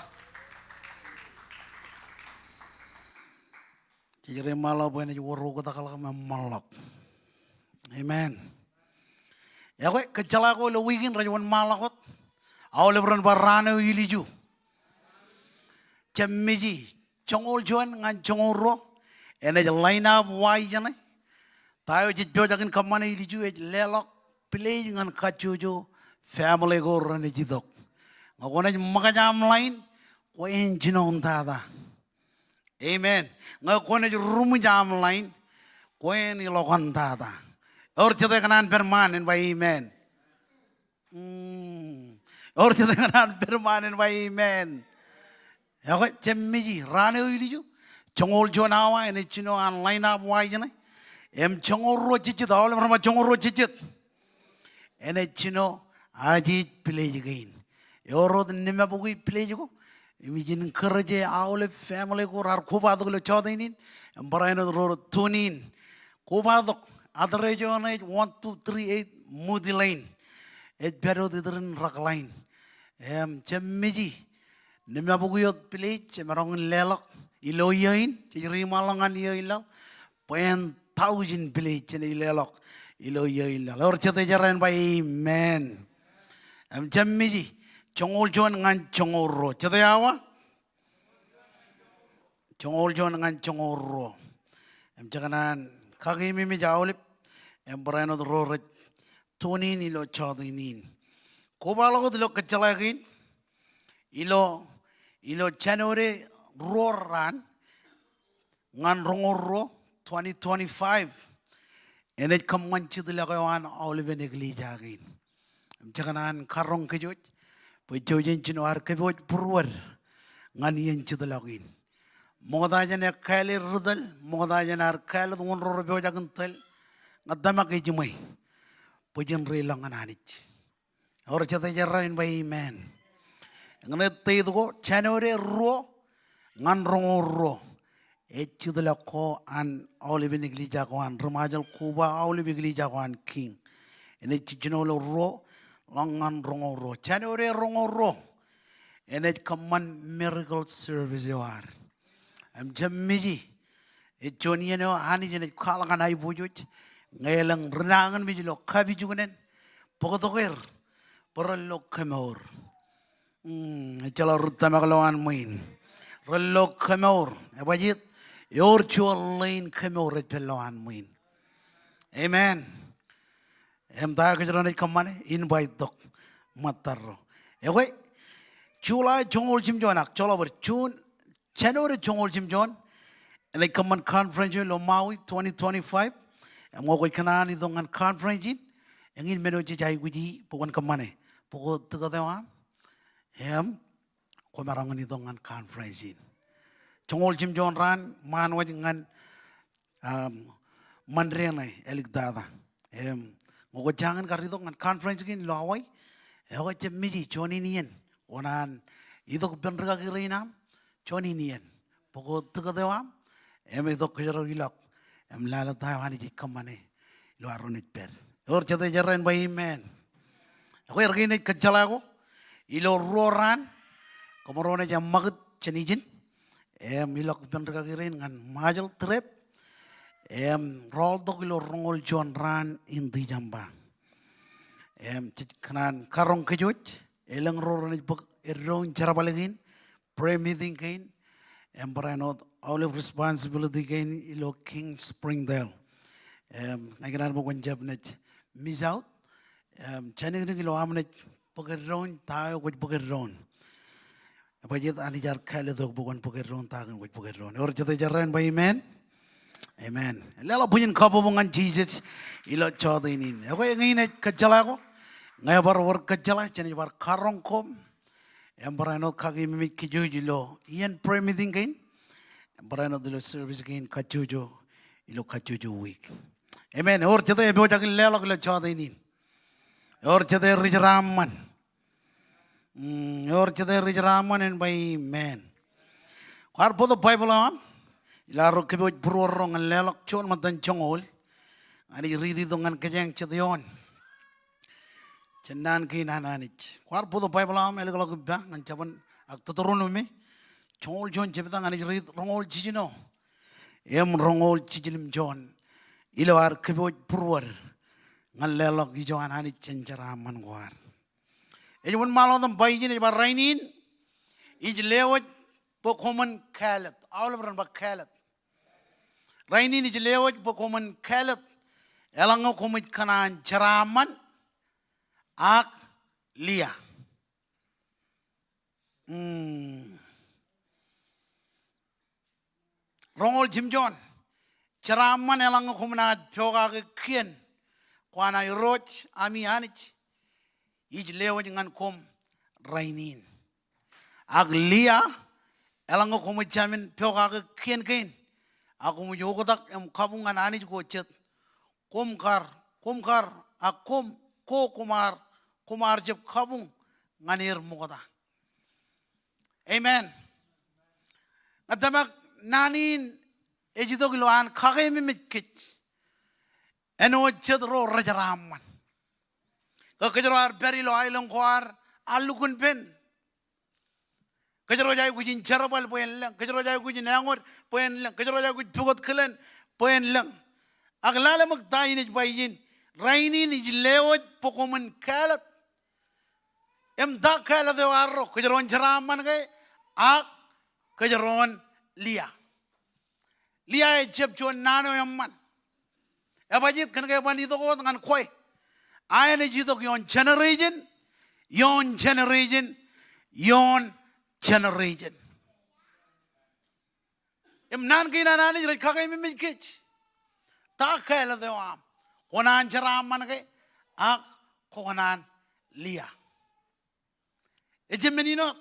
Jej reiṃaanḷọk bwe enaaj wōr oktakḷọk im ṃōḷḷọk. Amen. Ekwe, kōjjeḷā ko ilo wiik in rej wōnṃaanḷọk wōt. Aolep ren bar raan eo ilju. Jab meji, joñoul juon ñan joñoul ruo enaaj line up wa ijeṇe. Ta eo jej pojak in kōṃṃane ilju ej leḷọk pledge ñan kajjojo family ko renaaj itok. Ñe kwōnaaj ṃōkaj aṃ line, kwō en jino tata. Amen. Ñe kwōnaaj ruṃwij aṃ line, kwō en ilọk tata. Ewōr jete ekōṇaan pād ṃaan en ba amen. Mm. Ewōr jete ekōṇaan pād ṃaan en ba amen. Ekwe, jab meji, raan eo ilju, joñoul juon awa enaaj jino an line up wa ijeṇe. Im joñoul ruo jejjet, aolep ren ba joñoul ruo jejjet, enaaj jino ajeej pledge kein. Ewōr wōt limabukwi pledge ko. Im ij encourage aolep family ko raar kobatok ilo jọteen in, im barāinwōt ro rej tune in, kobatok. Address eo ṇe ej one two three eight Moody Lane. Ej pād wōt itōn rak line. Im jab meji, limabukwi wōt pledge jemaroñ in leḷọk ilo iiō in. Jej reiṃaanḷọk ñan iiō in laḷ bwe en thousand pledge jenaaj leḷọk ilo iiō in laḷ. Ewōr jete ej errā en ba amen. Im jab meji, joñoul juon ñan joñoul ruo. Jete awa? joñoul juon ñan joñoul ruo. Im jekōṇaan kakeememej aolep, im barāinwōt ro rej tune in ilo jọteen in. Kobaḷọk wōt ilo kōjjeḷā kein, ilo, ilo January ruo raan, ñan roñoul ruo, twenty twenty-five. Enaaj kōṃṃan jitḷọk eo an aolepen eklejia kein. Im jekōṇaan karoñ kōj wōj, bwe jouj en jino ad kōpooj būruod ñan iien jitḷọk in. Ṃokta jān ekkāāle ri tōl, ṃokta jān ad kāālōt wōn ro rej pojak in tōl, ña tōmak ejiṃwe bwe jen reiḷọk ñan Anij. Ewōr jete ej errā in ba amen. Eñin date ko, January ruo ñan roñoul ruo. Ej jitḷọk ko an aolepen eklejia ko an ri-Ṃajeḷ koba aolep eklejia ko an King. Enaaj jijino ilo ruo ḷọk ñan roñoul ruo. January roñoul ruo, enaaj kōṃṃan miracle service eo ad. Im jab meji, ej juon iien eo Anij enaaj kwaḷọk an aiboojoj ñe elōñ ri nañinmej ilo kapijuknen bōktok er bwe ren lo kemour. Mm, ejjeḷọk ri tōmak lowaan ṃwiin. Ren lo kemour. Ebajjeet? Ewōr juon ḷein kemour ej pād lowaan ṃwiin. Amen. Im ta eo kōjro naaj kōṃṃane? Invite tok ṃōttarro. Ekwe, July joñoul jimjuon ak joḷọk bōd, June, January joñoul jimjuon, enaaj kōṃṃan conference eo ilo Maui twenty twenty-five. Im ñe kwōj kōṇaan itok ñan conference in, eñin men eo jej aikuji bwe kwōn kōṃṃane. Bwe ko tikōt eo aṃ, im kwōmaroñ in itok ñan conference in. Joñoul jimjuon raan, ṃaan wōj ñan um, Monday ṇe, āliktata. Im, ñe kwō jañin kar itok ñan conference kein ilo Hawaii, ekwe jab meji, juon in iien kwō naan itok ippān rikaki rein aṃ, juon in iien. Bwe ko tikōt eo aṃ, im itok kōjro ilọk, im lale ta eo Anij ej kōṃṃane ilo arro naaj pād. Ewōr jete ej errā in ba amen. Ekwe, erkein ej kōjjeḷā ko, ilo ruo raan, kōmro naaj eṃṃakūt jān ijin, im ilọk ippān rikaki rein ñan Ṃajeḷ trip, im rọọltok ilo roñoul juon raan in December. Im jej kōṇaan karoñ kōj wōj, elōñ ro renaaj bōk eddoin jerbal kein, prayer meeting kein, im barāinwōt aolep responsibility kein ilo King Springdale. Im ña ikōṇaan bwe kwōn jab naaj miss out. Im jān ikōṇaan ilo aṃ naaj bōk eddoin ta eo kwōj bōk eddoin. Ebajjeet? Anij ear kāālōt eok bwe kwōn bōk eddoin ta kein kwōj bōk eddoin. Ewōr jete ej errā in ba amen. Amen. Leḷọk bwijin kabbokbok ñan Jisōs ilo jọteen in. Ekwe, eñin ej kōjjeḷā ko. Ñe bar wōr kōjjeḷā, jenaaj bar karoñ koṃ im barāinwōt kakeememej kōj wōj ilo iien prayer meeting kein. Im barāinwōt ilo service kein kajjojo ilo kajjojo wiik. Amen. Ewōr jete epojak in leḷọk ilo jọteen in? Ewōr jete rijeraṃṃan? Mm, ewōr jete rijeraṃṃan en ba amen. Kwaar bōktok Baibōḷ eo aṃ ilo arro kōpooj būruorro ñan leḷọk juon ṃōttan joñoul. Ñaij riit itok ñan kōjeañ jet eoon jān naan kein an Anij. Kwaar bōktok Baibōḷ eo aṃ, ālōkḷọk ippa ñan jabōn ak tōtōrun eo me. Joñoul juon jebta, ñaij riit roñoul jiljino im roñoul jiljilimjuon ilo ad kōpooj būruod ñan leḷọk ijo an Anij jān jeraaṃṃan ko ad. Ej wōnṃaanḷọk im ba ijin, ej ba rainin ij lewōj bwe koṃwin kāālōt. Aolep ren ba kāālōt. Rainin ij lewōj bwe koṃwin kāālōt eḷaññe koṃij kōṇaan jeraaṃṃan ak lia. Mm. Roñoul jimjuon. Jeraaṃṃan eḷaññe koṃ naaj pokake kien ko an Irooj ami Anij ij lewōj ñan koṃ rainin. Ak lia, eḷaññe koṃij jāmin pokake kien kein, ak koṃij oktak im kabuñ ñan Anij ko jet, koṃ kar, koṃ kar, ak koṃ, ko koṃ ar, koṃ ar jab kabuñ ñan er ṃokta. Amen. Ña tōmak naan in ej itok ilo an kakeememej kōj āinwōt jet ro rejeraaṃṃan. Ke kōjro ar pād ilo aelōñ ko ad, ad lukkuun pen. Kōjro ej aikuj in jerbal bwe en lōñ. Kōjro ej aikuj in āñod bwe en lōñ. Kōjro ej aikuj pukot kilen bwe en lōñ. Ak lale ṃōk ta in ej ba ijin, rainin ij lewōj bwe koṃwin kāālōt. Im ta kāālōt eo arro? Kōjro en jeraaṃṃan ke ak kōjro en lia? Lia ejjab juon naan eo eṃṃan. Ebajjeet? Kōnke eban itok wōt ñan kwe. Ak enaaj itok ioon generation, ioon generation, ioon generation. Im naan kein an Anij rej kakeememej kōj. Ta kāālōt eo aṃ? Kwō naan jeraaṃṃan ke, ak kwō naan Lia? Ejjab men in wōt,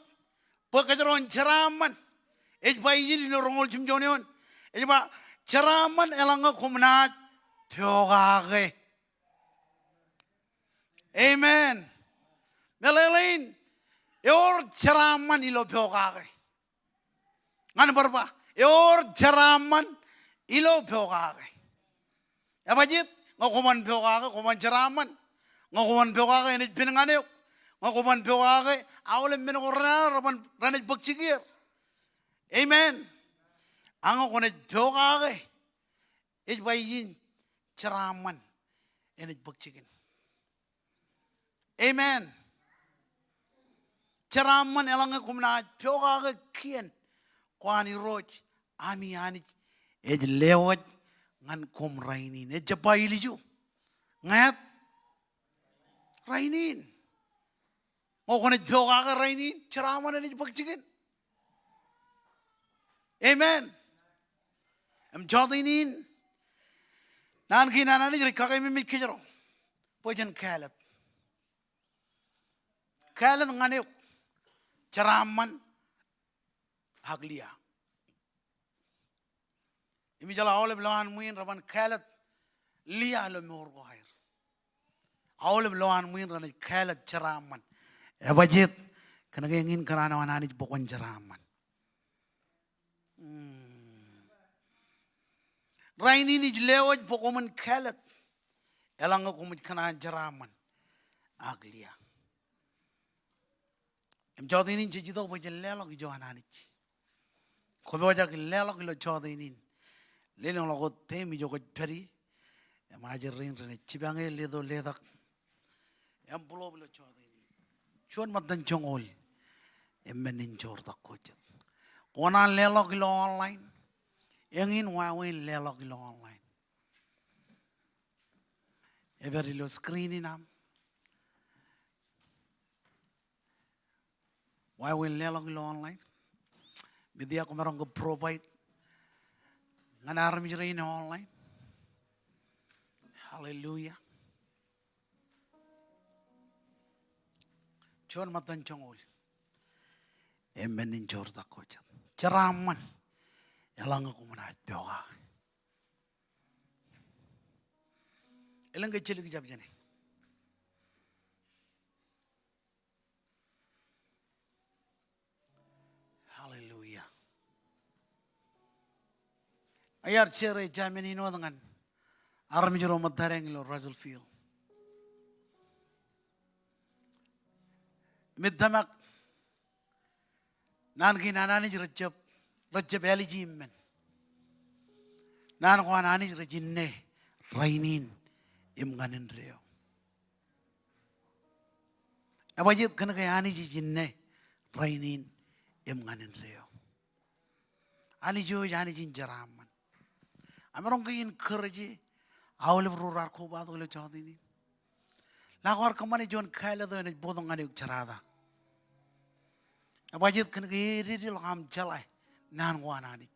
bwe kōjro en jeraaṃṃan. Ej ba ijin ilo roñoul jimjuon eoon, ej ba, jeraaṃṃan eḷaññe koṃ naaj pokake. Amen. Meḷeḷein, ewōr jeraaṃṃan ilo pokake. Ñan bar ba, ewōr jeraaṃṃan ilo pokake. Ebajjeet? Ñe koṃ ban pokake, koṃ ban jeraaṃṃan. Ñe koṃ ban pokake, enaaj pen ñan eok. Ñe koṃ ban pokake, aolep men ko renana reban, renaaj bōk jikier. Amen. Ak ñe kwōnaaj pokake, ej ba ijin, jeraaṃṃan enaaj bōk jikin. Amen. Jeraaṃṃan eḷaññe koṃ naaj pokake kien ko an Irooj ami Anij ej lewōj ñan koṃ rainin. Ejjab ba ilju. Ñāāt? Rainin. Ñe kwōnaaj pokake rainin, jeraaṃṃan enaaj bōk jikin. Amen. Im jọteen in, naan kein an Anij rej kakeememej kōjro bwe jen kāālōt. Kāālōt ñan eok, jeraaṃṃan ak Lia. Im ijeḷā aolep lowaan ṃwiin reban kāālōt Lia ilo mour ko aer. Aolep lowaan ṃwiin renaaj kāālōt jeraaṃṃan. Ebajjeet? Kōnke eñin kōṇaan eo an Anij bwe kwōn jeraaṃṃan. Hmm. Rainin ij lewōj bwe koṃwin kāālōt eḷaññe koṃij kōṇaan jeraaṃṃan ak Lia. Im jọteen in jej itok bwe jen leḷọk ijo an Anij. Kwō pojak in leḷọk ilo jọteen in. Lelōñḷọk wōt peiṃ ijo kwōj pād ie. Im ajri rein renaaj jipañ e leto letak. Envelope ilo jọteen in. Juon ṃōttan joñoul im men in joortak ko jet. Kwō naan leḷọk ilo online. Eñin wāween leḷọk ilo online. Ej pād ilo screen in aṃ. Wāween leḷọk ilo online. Media, kwōmaroñ ke provide ñan armej rein ilo online. Hallelujah. Juon ṃōttan joñoul im men in joortak ko jet. Jeraaṃṃan eḷaññe koṃ naaj pokake. Elōñ ke jidik jab jāne. Hallelujah. Iar share e judgment in wōt ñan armej ro ṃōttadeañ ilo Russellville. Im ij tōmak naan kein an Anij rejjab, rejjab āliji im men. Naan ko an Anij rej inne rainin im ñan indeeo. Ebajjeet? Kōnke Anij ej inne rainin im ñan indeeo. Anij eo ej Anij in jeraaṃṃan. Amaroñ ke encourage aolep ro raar kobatok ilo jọteen in. Lale kwaar kōṃṃane juon kāālōt eo enaaj bōktok ñan eok jerata. Ebajjeet? Kōnke ededeḷọk aṃ jeḷā naan ko an Anij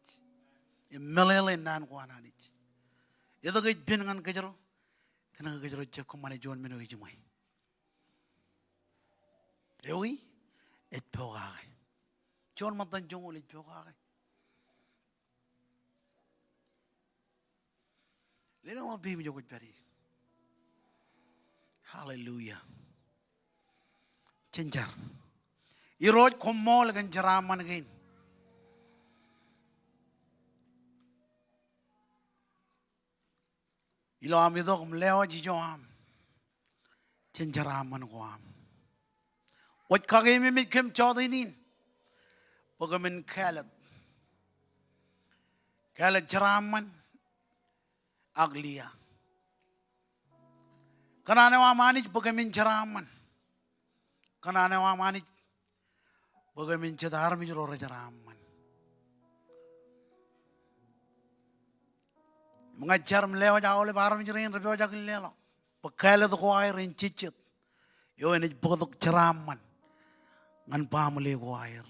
im meḷeḷe naan ko an Anij. Etke ej pen ñan kōjro? Kōnke kōjro jab kōṃṃane juon men eo ejiṃwe. Ewi? Ej pokake. Juon ṃōttan joñoul ej pokake. Lelōñḷọk peiṃ ijo kwōj pād ie. Hallelujah. Jen jar. Irooj, koṃṃool kōn jeraaṃṃan kein. Ilo am itok im lewōj ijo am jān jeraaṃṃan ko am. Kwōj kakeememej kōm jọteen in bwe kōmin kāālōt. Kāālōt jeraaṃṃan ak Lia. Kōṇaan eo aṃ Anij bwe kōmin jeraaṃṃan. Kōṇaan eo aṃ Anij bwe kōmin jet armej ro rejeraaṃṃan. Im ña ij jar im lewōj aolep armej rein rej pojak in leḷọk bwe kāālōt ko aer en jejjet eo enaaj bōktok jeraaṃṃan ñan baaṃle ko aer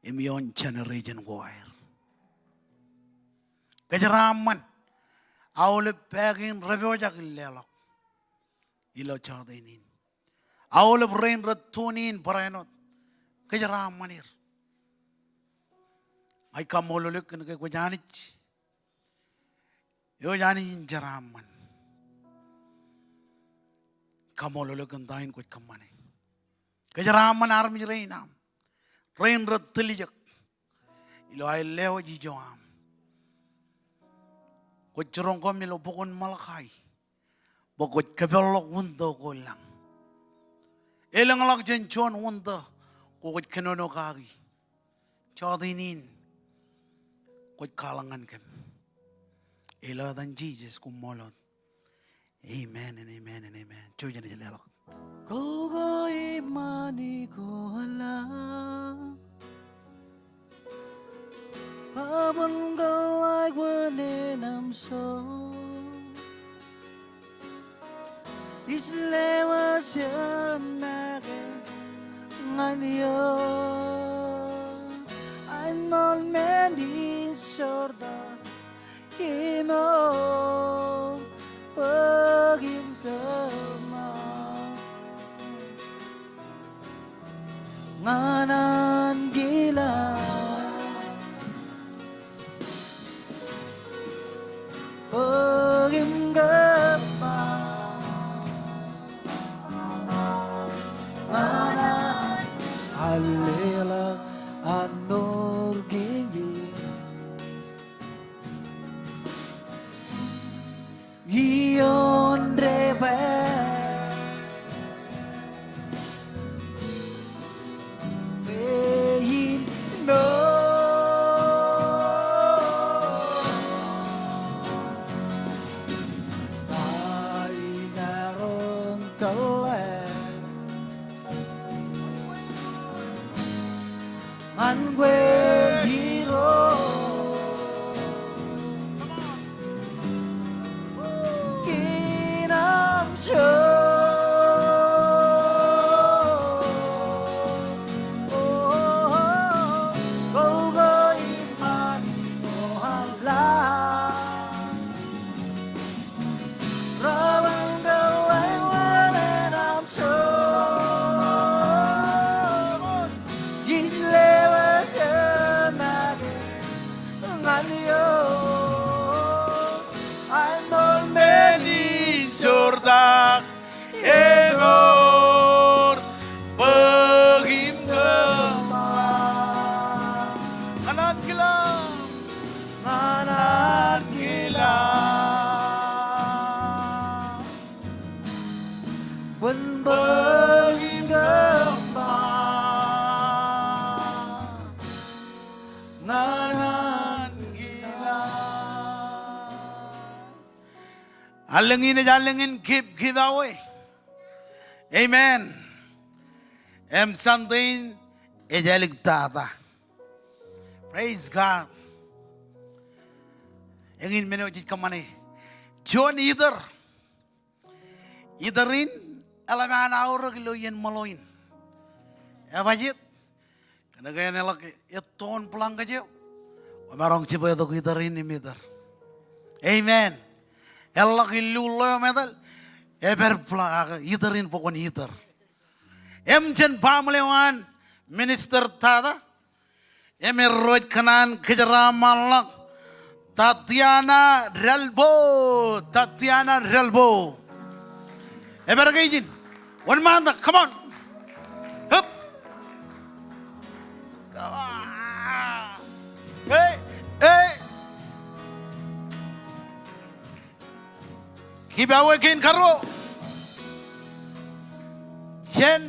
im ioon generation ko aer. Kōjeraaṃṃan aolep bwe kein rej pojak in leḷọk ilo jọteen in. Aolep rein rej tune in barāinwōt, kōjeraaṃṃan er. Ij kaṃṃoolol eok kōn ke kwōj Anij eo ej Anij in jeraaṃṃan. Kaṃṃoolol eok kōn ta in kwōj kōṃṃane. Kōjeraaṃṃan armej rein aṃ, rein rej tiljek ilo aer lewōj ijo aṃ. Kwōj jiroñ kōm ilo bok in Malakai bwe kwōj kōpeḷḷọk window ko lañ. Elōñḷọk jān juon window ko kwōj kōnono kaki. Jọteen in kwōj kwaḷọk ñan kōm. Ilo etan Jisōs, koṃṃool wōt. Amen and amen and amen. Jouj im leḷọk. Kwōlkwō iṃaan ko ala. Baba in kōḷḷā kwōn enamso. Ij lewōj make ñan eok. Āinwōt men in jortak im bōk im kōṃṃan ñan ankilaan. Bōk im kōṃṃan ñan an, alleluia, an mour kein. Ioon debwāāl in mour, ta in aroñ kōḷḷā ñan kwe Irooj. Kōn aṃ joñoul, kwōlkwō iṃaan ko ala. Raban kōḷḷā wōnṃaanḷọk, ij lewōj make ñan eok. Āinwōt men in jortak, emour, bōk im kōṃṃan ñan ankilaan. Ñan ankilaan. Bōk im kōṃṃan ñan ankilaan. Allōñ in ej allōñ in give, give away. Amen. Im Sunday in ej āliktata. Praise God. Eñin men eo jej kōṃṃane. Juon itōr. Itōr in eḷap an aorōk ilo iien ṃōḷo in. Ebajeet? Kōnke en eḷak ettoon blanket eo, kwōmaroñ jibwe tok itōr in im itōr. Amen. Eḷak illu ḷeo im etal, epād blanket, itōr in bwe kwōn itōr. Im jān baaṃle eo an Minister Tata, im erro ej kōṇaan kōjeraaṃṃanḷọk Tatiana Dalbo, Tatiana Dalbo. Epād ke ijin. Wōnṃaantak, come on. Hop. Come on. Hey, hey. Give away kein karuo. Jān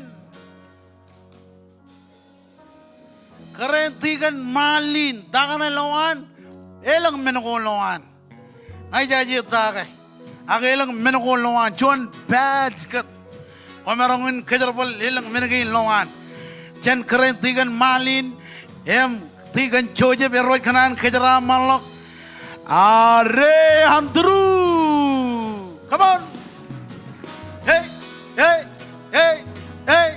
kōrā in tikōn Marlin, ta kaṇe lowaan, elōñ men ko lowaan. Ña ij aje ta ke. Ak elōñ men ko lowaan, juon badge kōt. Kwōmaroñ in kōjerbal elōñ men kein lowaan. Jān kōrā in tikōn Marlin, im tikōn Joseph, erro ej kōṇaan kōjeraaṃṃanḷọk Are Andrew. Come on. Hey, hey, hey, hey.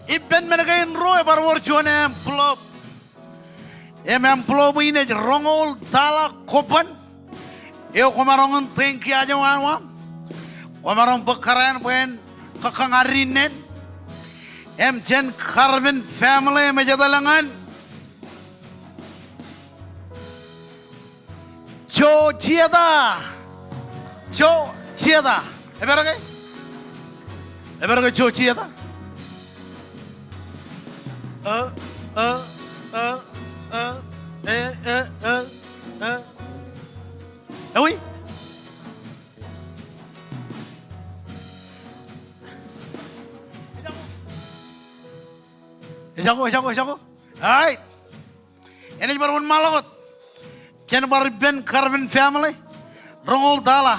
Ippān men kein ruo ebar wōr juon envelope. Im envelope in ej roñoul tala kobban. Eo kwōmaroñ in thank you aje wāween. Kwōmaroñ bōk kōrā in bwe en kakkañ ad in nen. Im jān Garvin family im ej etal ñan Joe Chieta. Joe Chieta. Epād ke? Epād ke Joe Chieta? Ā, ā, ā, ā, ē, ē, ē, ē. Ewi? Ejako, ejako, ejako. All right. Enaaj bar wōnṃaanḷọk wōt jān bar ippān Garvin family, roñoul tala.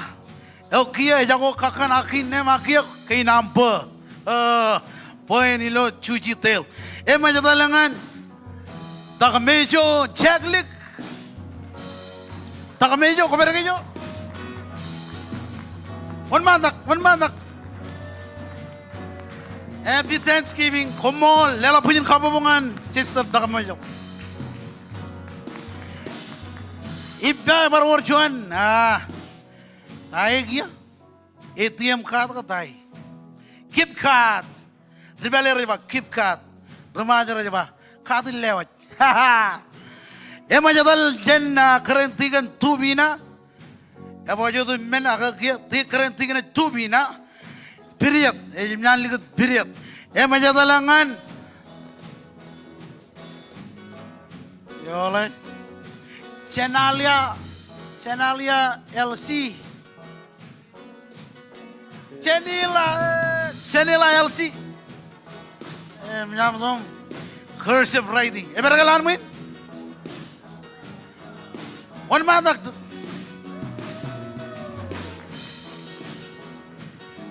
Eo kiiō ejako kakkañ ak in nem ak kiiō kein aṃ bō. Ā, bwe en ilo juji tail. Im ej etal ñan Takmejo Jaklik. Takmejo, kwōpād ke ijo? Wōnṃaantak, wōnṃaantak. Happy Thanksgiving. Koṃṃool, leḷọk bwijin kabbokbok ñan Sister Takmejo. Ippa ebar wōr juon, ah, ta eo kiiō? ATM card ke ta eo? Gift card. Ri pālle rej ba gift card. Ri Ṃajeḷ rej ba card in lewōj. Im ej etal jān, ah, kōrā in tikōn Tupina. Ej ba jota men ak kiiō, ti kōrā in tikōn ej Tupina. Period. Ej im ñan likūt period. Im ej etal ñan, eḷe, Jenalia, Jenalia L C. Jenila, eh, Jenila L C. Eh, im ñan tok cursive writing. Epād ke lowaan ṃwiin? Wōnṃaantak.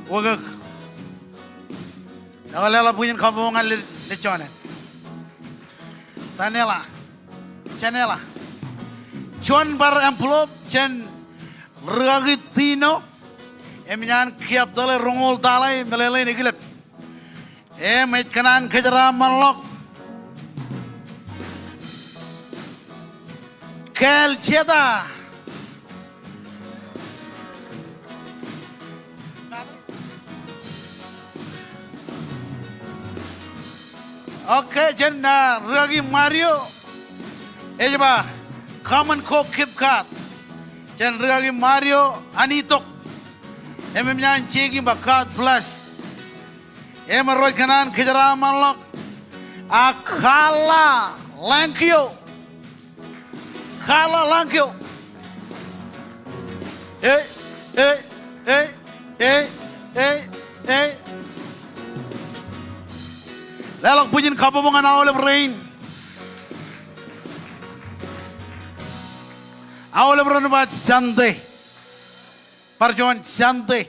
Wōkōk. Eo, leḷọk bwijin kabbokbok ñan lej-, lejjoñan. Tanela. Janela. Juon bar envelope jān rikaki Tino. Im ñan kiab tōḷe roñoul tala im meḷeḷein ekilep. Im ej kōṇaan kōjeraaṃṃanḷọk Kel Jeta. Okay, jān, ah, rikaki Mario, ej ba, come and go gift card. Jān rikaki Mario, an itok. Im, im ñan Jeki im ba, God bless. Im rej kōṇaan kōjeraaṃṃanḷọk, ah, Kala Langkio. Kala Langkio. Ei, ei, ei. Leḷọk bwijin kabbokbok ñan aolep rein. Aolep ren ba Sunday. Bar juon Sunday.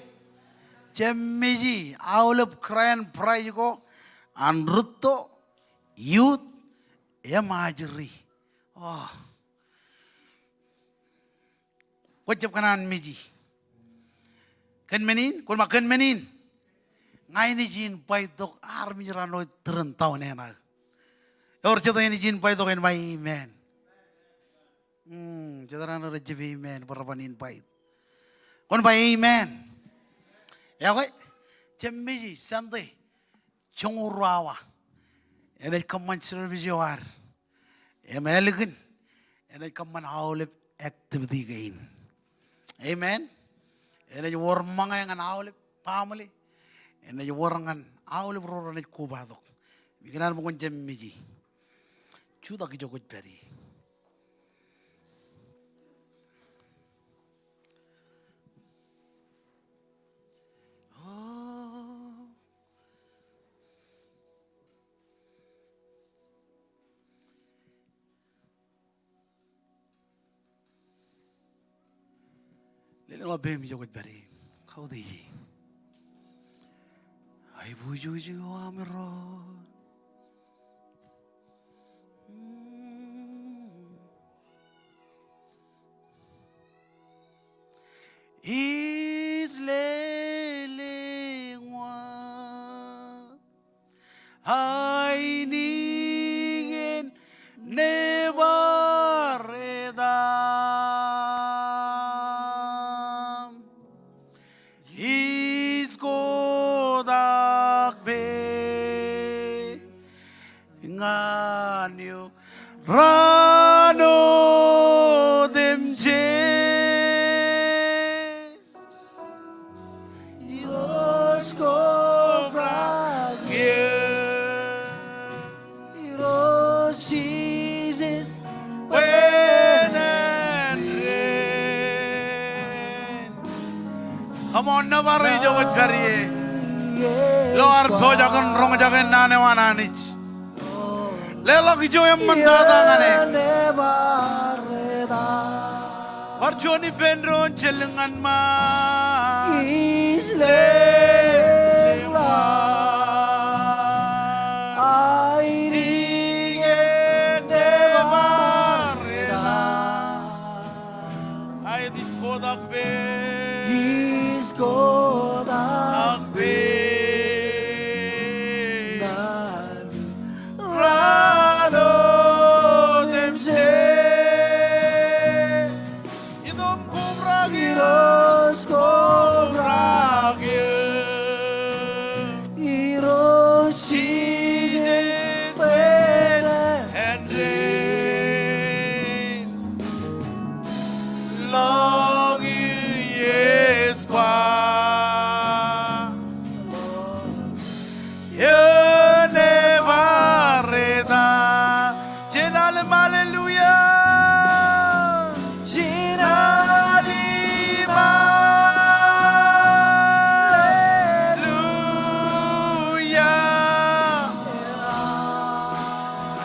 Jab meji aolep grand prize ko an rūtto, youth, im ajri. Oh. Kwō jab kōṇaan meji. Kōn men in, kwōn ba kōn men in. Ña inaaj invite tok armej raṇ eo tūrin town eṇ aō. Ewōr jet eṇ inaaj invite tok en ba amen. Hmm, jet raṇ rej jab amen, bwe reban invite. Kwōn ba amen. Ekwe, jab meji Sunday. Joñoul ruo awa. Enaaj kōṃṃan service eo ad. Im ālikin, enaaj kōṃṃan aolep activity kein. Amen. Enaaj wōr ṃōñā ñan aolep family. Enaaj wōr ñan aolep ro renaaj kobatok. Im ikōṇaan bwe kwōn jab meji. Jutak ijo kwōj pād ie. Oh. Lelōñḷọk peiṃ ijo kwōj pād ie. Kautiej e. Aiboojoj eo aṃ Irooj. Ainikiōn nōbar etaṃ ij kotak peid ñan eok raan otemjej. Irooj kobrak eō. Irooj Jisōs bwe en āindein. Come on, nōbar ijo kwōj kariō ilo ad pojak in roñjake naan eo an Anij. Leḷọk ijo eṃṃan tata ñan e. Bar juon ippān doon, jellōñ ñan ṃaan. Ij lelōñ. Ainikiōn nōbar etaṃ. Aet, ij kotak peid. Ij kotak peid. Ñan eok raan otemjej. Item kobrak eō. Irooj kobrak eō. Irooj Jisōs bwe en āindein. Lọñiiō ej kwaḷọk. Eō nōbar etaṃ. Jen alem hallelujah. Jen alem hallelujah.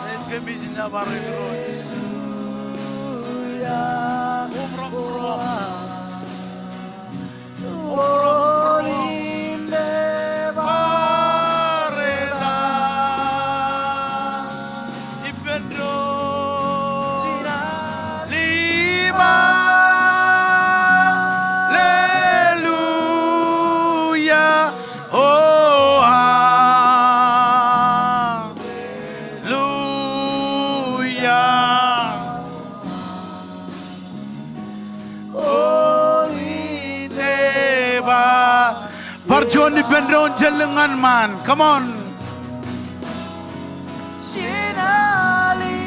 Jen kōmij nōbar Irooj. Hallelujah. Jen nōbar etaṃ. Ippān doon. Hallelujah. Oh, hallelujah. Bar juon ippān doon, jellōñ ñan ṃaan. Come on. Hallelujah.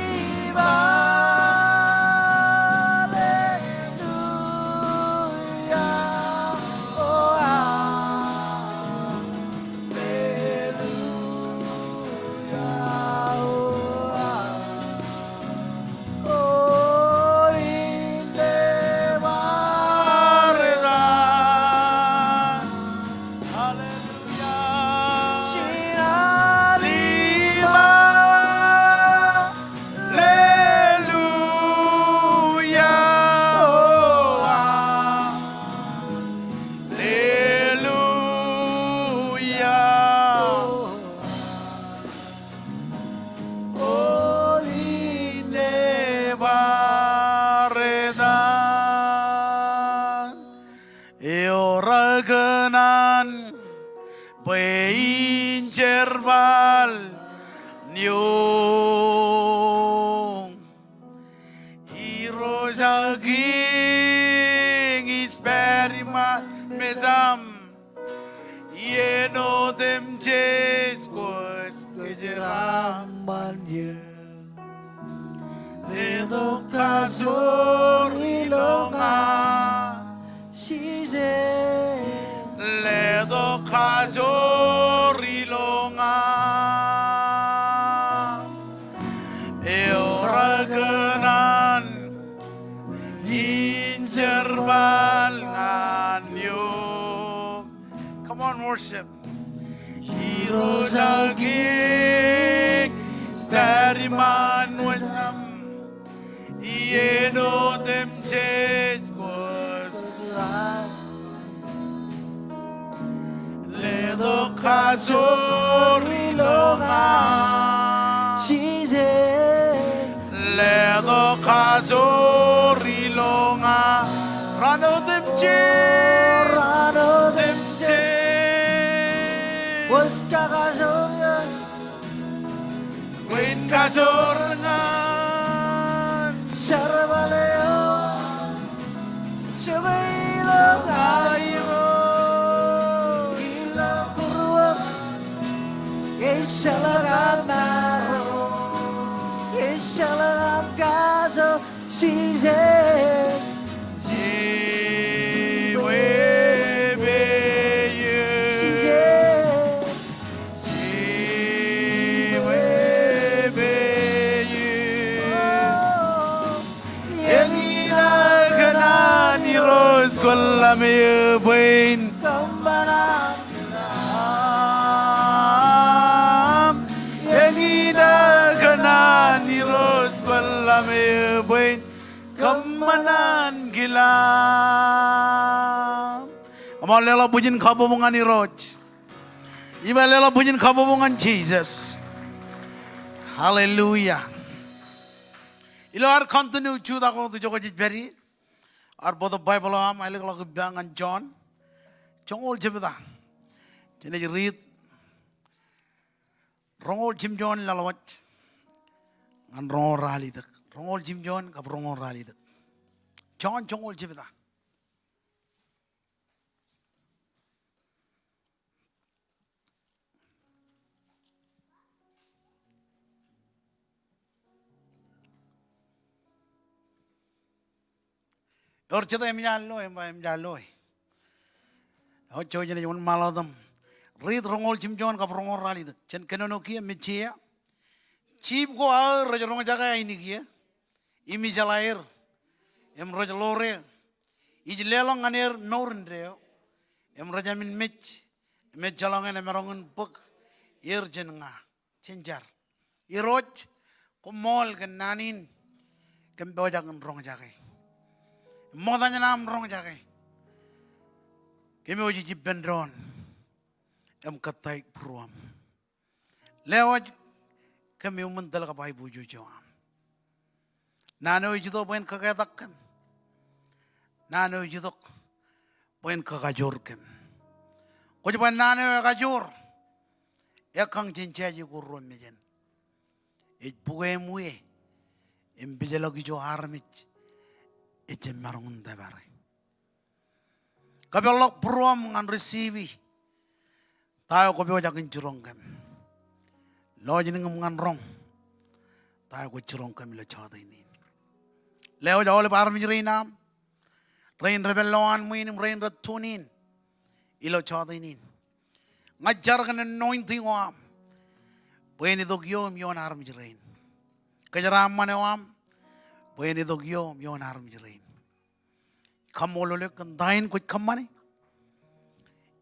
Ej ewōr kōṇaan bwe in jerbal eo. Irooj ak Kiiñ, ij pād iṃaan mejaṃ. Iien otemjej kwōj kōjeraaṃṃan eō. Letok kajoor ilo ña, Jisōs. Letok kajoor ilo ña. Ewōr kōṇaan in jerbal ñan eok. Come on, worship. Irooj ak Kiiñ, ij pād iṃaan mejaṃ. Iien otemjej kwōj. Letok kajoor ilo ña, Jisōs. Letok kajoor ilo ña. Raan otemjej. Raan otemjej. Kwōj kakajoor eō. Kajoor ñan jerbal eo, jokwe ilo aiboojoj, ilo būruōṃ, ejjeḷọk aṃ maroñ, ejjeḷọk aṃ kajoor, Jisōs. Jibwe pein. Jisōs. Eñin aō kōṇaan Irooj, kwōn ḷame eō bwe in kōṃṃan. Eñin aō kōṇaan Irooj, kwōn ḷame eō bwe in kōṃṃan kilaṃ. Come on, leḷọk bwijin kabbokbok ñan Irooj. Ij ba leḷọk bwijin kabbokbok ñan Jisōs. Hallelujah. Ilo ad continue jutak wōt ijoko jej pād ie, ad bōktok Baibōḷ eo aṃ, ālōkḷọk ippa ñan Jon joñoul jebta. Jenaaj riit roñoul jimjuon laḷwōj ñan roñoul ralitōk. Roñoul jimjuon kab roñoul ralitōk. Jon joñoul jebta. Ewōr jete eṃōj an loe, eṃōj an loe. Ewōr, jouj im wōnṃaanḷọk im riit roñoul jimjuon kab roñoul ralitōk. Jen kōnono kiiō, Messiah. Jip ko aō rej roñjake ainikieō im ijeḷā er im rej ḷoor eō. Ij leḷọk ñan er mour indeeo im rej jāmin mej im ejjeḷọk en emaroñ in bōk er jān ña. Jen jar. Irooj, koṃṃool kōn naan in kōm pojak in roñjake. Im ṃokta jān aṃ roñjake, kōmwōj ej ippān doon im kōttāik būruōṃ. Lewōj kōm iuṃwin tōl kab aiboojoj eo aṃ. Naan eo ej itok bwe en kōketak kōm. Naan eo ej itok bwe en kakajoor kōm. Kwōj ba naan eo ekajoor, ekkañ jān jāje ko ruo mejān. Ej bukwe im wie im pejḷọk ijo armej ejjab maroñ in tōpare. Kōpeḷḷọk būruōṃ ñan receive ta eo kwō pojak in jiroñ kōm. Lọjilñim ñan roñ ta eo kwōj jiroñ kōm ilo jọteen in. Lewōj aolep armej rein aṃ, rein rej pād lowaan ṃwiin im rein rej tune in ilo jọteen in. Ña ij jar kōn anointing eo aṃ bwe en itok ioō im ioon armej rein. Kōjeraaṃṃan eo aṃ bwe en itok ioō im ioon armej rein. Kaṃṃoolol eok kōn ta in kwōj kōṃṃane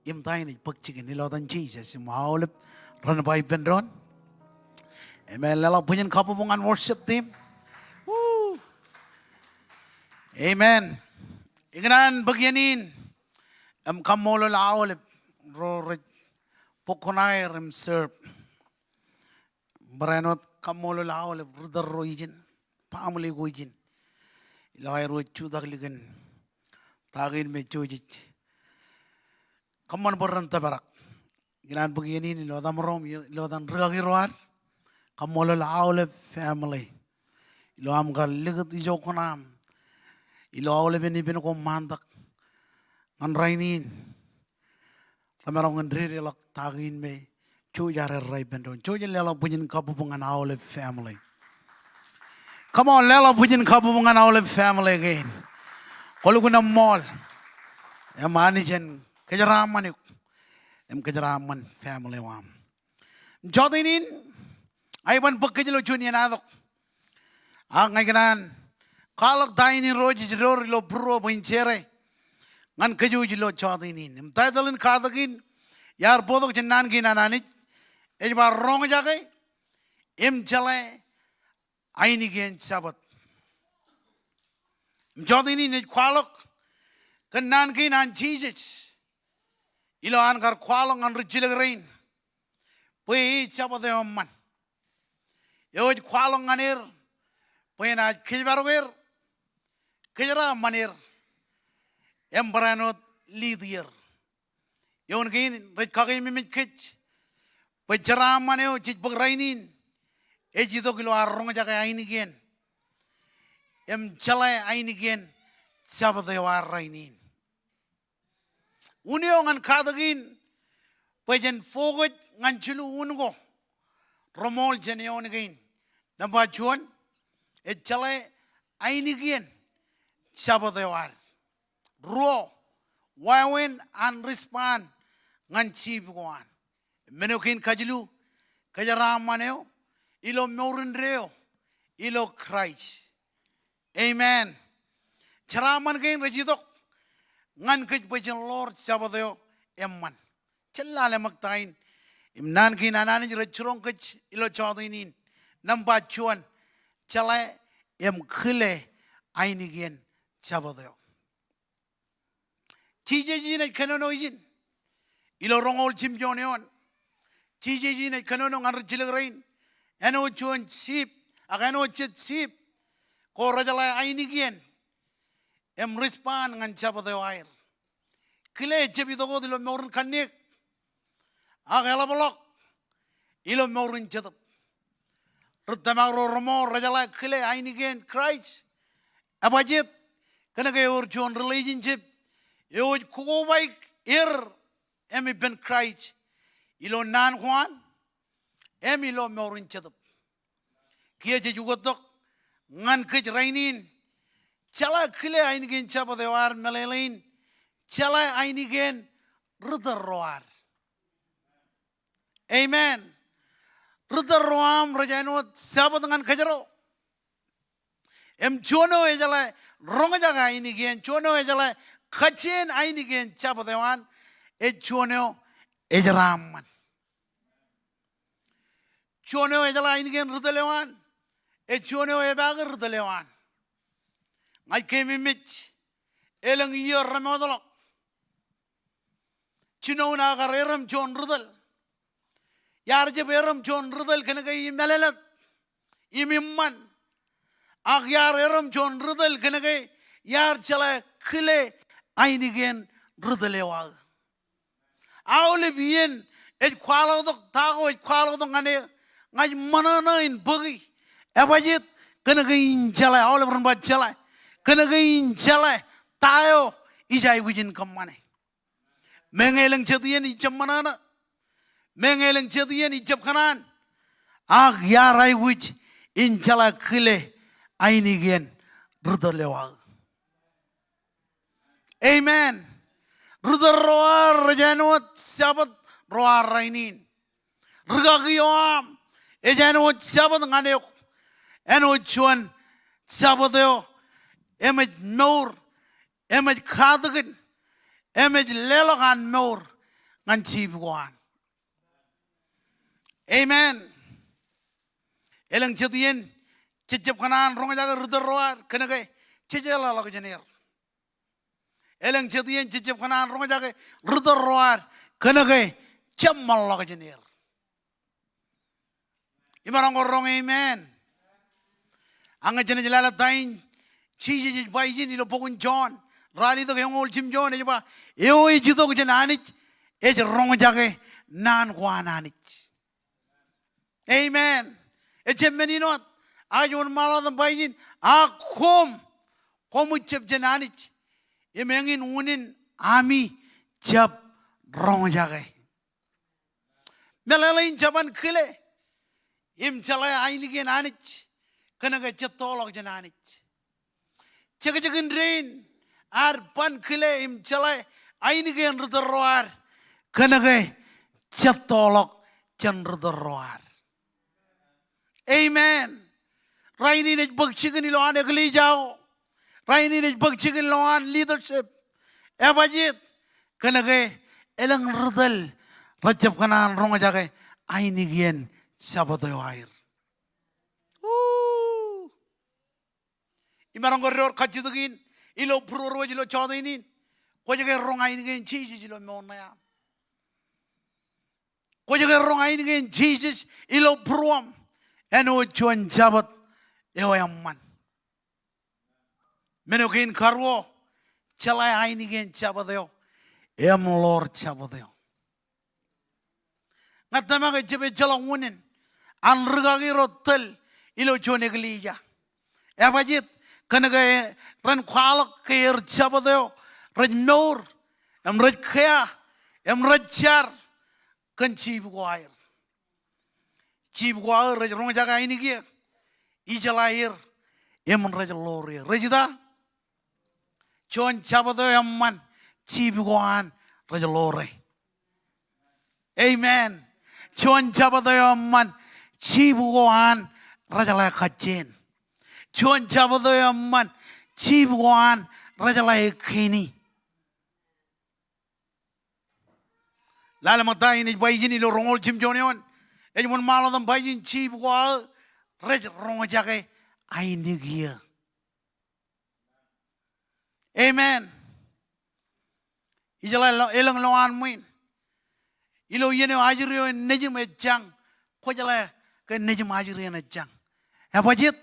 im ta in ej bōk jikin. Ilo etan Jisōs im aolep ren ba ippān doon, amen. Leḷọk bwijin kabbokbok ñan worship team. Woo. Amen. Ikōṇaan bōk iien in im kaṃṃoolol aolep ro rej bōk kuṇaer im serve. Barāinwōt kaṃṃoolol aolep ri tōl ro ijin, family ko ijin, ilo aer wōj jutak likin ta kein me jej kōṃṃan bwe ren tōprak. Ikōṇaan bōk iien in ilo etan ro im ilo etan rikaki ro ad, kaṃṃoolol aolep family ilo aṃ kar likūt ijo kuṇaaṃ ilo aolepen ippān ko ṃaantak ñan rainin. Remaroñ in dedeḷọk ta kein me jouj ad errā ippān doon. Jouj im leḷọk bwijin kabbokbok ñan aolep family. Come on, leḷọk bwijin kabbokbok ñan aolep family kein. Kwōlukkuun eṃṃool im Anij en kōjeraaṃṃan eok im kōjeraaṃṃan family eo aṃ. Jọteen in, aō ban bōk kōj ilo juon iien aetok. Ak ña ikōṇaan kwaḷọk ta in Irooj ej door ilo būruō bwe in share ñan kōjwōj ilo jọteen in. Im title in katak in, iar bōktok jān naan kein an Anij, ej ba roñjake im jeḷā ainikien Jabōt. Im jọteen in ej kwaḷọk kōn naan kein an Jisōs ilo an kar kwaḷọk ñan rijjilōk rein bwe e Jabōt eo eṃṃan. Eo ej kwaḷọk ñan er bwe enaaj kōjparok er, kōjeraaṃṃan er, im barāinwōt lead er. Eoon kein rej kakeememej kōj bwe jeraaṃṃan eo jej bōk rainin ej itok ilo ad roñjake ainikien im jeḷā ainikien Jabōt eo ad rainin. Unin eo ñan katak in bwe jen focus ñan jilu un ko reṃool jān eoon kein. Nōṃba juon, ej jeḷā ainikien Jabōt eo ad. Ruo, wāween an respond ñan jeep ko an. Men eo kein kajilu, kōjeraaṃṃan eo ilo mour indeeo ilo Kraist. Amen. Jeraaṃṃan kein rej itok ñan kōj bwe jen ḷoor Jabōt eo eṃṃan. Jen lale ṃōk ta in im naan kein an Anij rej jiroñ kōj ilo jọteen in. Nōṃba juon, jeḷā im kile ainikien Jabōt eo. Jisōs in ej kōnono ijin ilo roñoul jimjuon eoon. Jisōs in ej kōnono ñan rijjilōk rein. Āinwōt juon jeep, ak āinwōt jet jeep ko rejeḷā ainikien im respond ñan Jabōt eo aer. Kile ejjab itok wōt ilo mour in kanniōk, ak eḷapḷọk ilo mour in jetōb. Ri tōmak ro reṃool rejeḷā kile ainikien Kraist. Ebajjeet? Kōnke ewōr juon relationship eo ej kobaik er im ippān Kraist ilo naan ko an im ilo mour in jetōb. Kiiō jej ukōttok ñan kōj rainin, jeḷā kile ainikien Jabōt eo ad meḷeḷein, jeḷā ainikien ri tōl ro ad. Amen. Ri tōl ro aṃ rej āinwōt Jabōt ñan kōjro. Im juon eo ejeḷā roñjake ainikien, juon eo ejeḷā kajjien ainikien Jabōt eo an, ej juon eo ejeraaṃṃan. Juon eo ejeḷā ainikien ri tōl eo an, ej juon eo epaake ri tōl eo an. Ña ij keememej, elōñ iiō remootḷọk, jinoin aō kar erom juon ri tōl. Iar jab erom juon ri tōl kōnke imālōtlōt im iṃṃan. Ak iar erom juon ri tōl kōnke iar jeḷā kile ainikien ri tōl eo aō. Aolep iien ej kwaḷọktok, ta ko ej kwaḷọktok ñan eō, ña ij ṃōṇōṇō in bōki. Ebajjeet? Kōnke in jeḷā, aolep ren ba jeḷā. Kōnke in jeḷā ta eo ij aikuj in kōṃṃane. Meñe elōñ jet iien ijjab ṃōṇōṇō. Meñe elōñ jet iien ijjab kōṇaan. Ak iar aikuj in jeḷā kile ainikien ri tōl eo aō. Amen. Ri tōl ro ad rej āinwōt Jabōt ro ad rainin. Rikaki eo aṃ ej āinwōt Jabōt ñan eok. Āinwōt juon Jabōt eo im ej mour, im ej katakin, im ej leḷọk an mour ñan jeep ko an. Amen. Elōñ jet iien jej jab kōṇaan roñjake ri tōl ro ad kōnke jej eḷḷọk jān er. Elōñ jet iien jej jab kōṇaan roñjake ri tōl ro ad kōnke jeṃṃanḷọk jān er. Imaroñ ke roñ amen? Ak ñe jenaaj lale ta in Jisōs ej ba ijin ilo bok in Jon, ralitōk eñoul jimjuon, ej ba, eo ej itok jān Anij ej roñjake naan ko an Anij. Amen. Ejjab men in wōt, ak ej wōnṃaanḷọk im ba ijin, ak koṃ, koṃij jab jān Anij, im eñin unin ami jab roñjake. Meḷeḷein, jeban kile im jeḷā ainikien Anij kōnke jettoḷọk jān Anij. Jekjekin dein ad ban kile im jeḷā ainikien ri tōl ro ad kōnke jettoḷọk jān ri tōl ro ad. Amen. Rainin ej bōk jikin ilowaan eklejia ko. Rainin ej bōk jikin ilowaan leadership. Ebajjeet? Kōnke elōñ ri tōl rejjab kōṇaan roñjake ainikien Jabōt eo aer. Woo. Imaroñ ke door kajjitōk in ilo būruō ro ilo jọteen in. Kwōj ke roñ ainikien Jisōs ilo mour ṇe aṃ? Kwōj ke roñ ainikien Jisōs ilo būruōṃ? Āinwōt juon Jabōt eo eṃṃan. Men eo kein karuo, jeḷā ainikien Jabōt eo im ḷoor Jabōt eo. Ña tōmak ejjab ejjeḷọk unin, an rikaki ro tōl ilo juon eklejia. Ebajeet? Kōnke ren kwaḷọk ke er jabōt eo rej mour im rej kea im rej jar kōn jip ko aer. Jip ko aō rej roñjake ainikieō, ijeḷā er im rej ḷoore. Rej ita? Juon jabōt eo eṃṃan jip ko an rej ḷoore. Amen. Juon jabōt eo eṃṃan jip ko an rejeḷā kajjien. Juon jabōt eo eṃṃan jip ko an rejeḷā ekkeini. Lale ṃōtta in ej ba ijin ilo roñoul jimjuon eoon, ej wōnṃaanḷọk im ba ijin jip ko aō rej roñjake ainikieō. Amen. Ijeḷā lo-, elōñ lowaan ṃwiin. Ilo iien eo ajri eo en nejim ejjañ, kwōjeḷā ke nejim ajri eṇ ejjañ. Ebajeet?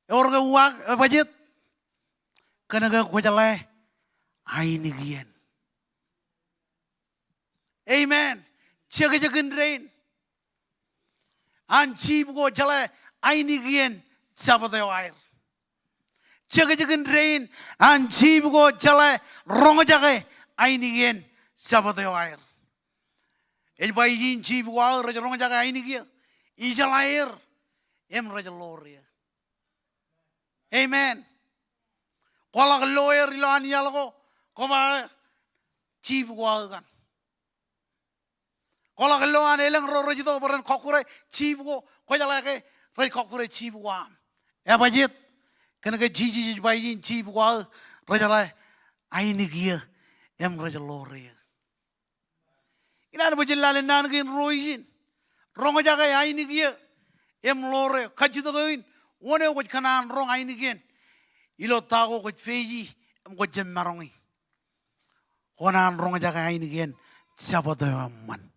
Ewōr ke uwaak? Ebajeet? Kōnke kwōjeḷā ainikieṇ. Amen. Jekjek in dein an jip ko jeḷā ainikieṇ jabōt eo aer. Jekjek in dein an jip ko jeḷā roñjake ainikieṇ jabōt eo aer. Ej ba ijin jip ko aō rej roñjake ainikieō, ijeḷā er im rej ḷoor eō. Amen. Kwaḷọk lo er ilowaan iaḷ ko, kwōba jip ko aō kaṇ. Kwaḷọk lo an elōñ ro rej itok bwe ren kọkkure jip ko, kwōjeḷā ke rej kọkkure jip ko aṃ. Ebajeet? Kōnke Jisōs ej ba ijin jip ko aō rejeḷā ainikieō im rej ḷoor eō. Ikōṇaan bwe jen lale naan kein ruo ijin. Roñjake ainikieō im ḷoor eō. Kajjitōk eo in, wōn eo kwōj kōṇaan roñ ainikieṇ ilo ta ko kwōj face-i im kwōj jab maroñi? Kwō kōṇaan roñjake ainikieṇ jabōt eo eṃṃan.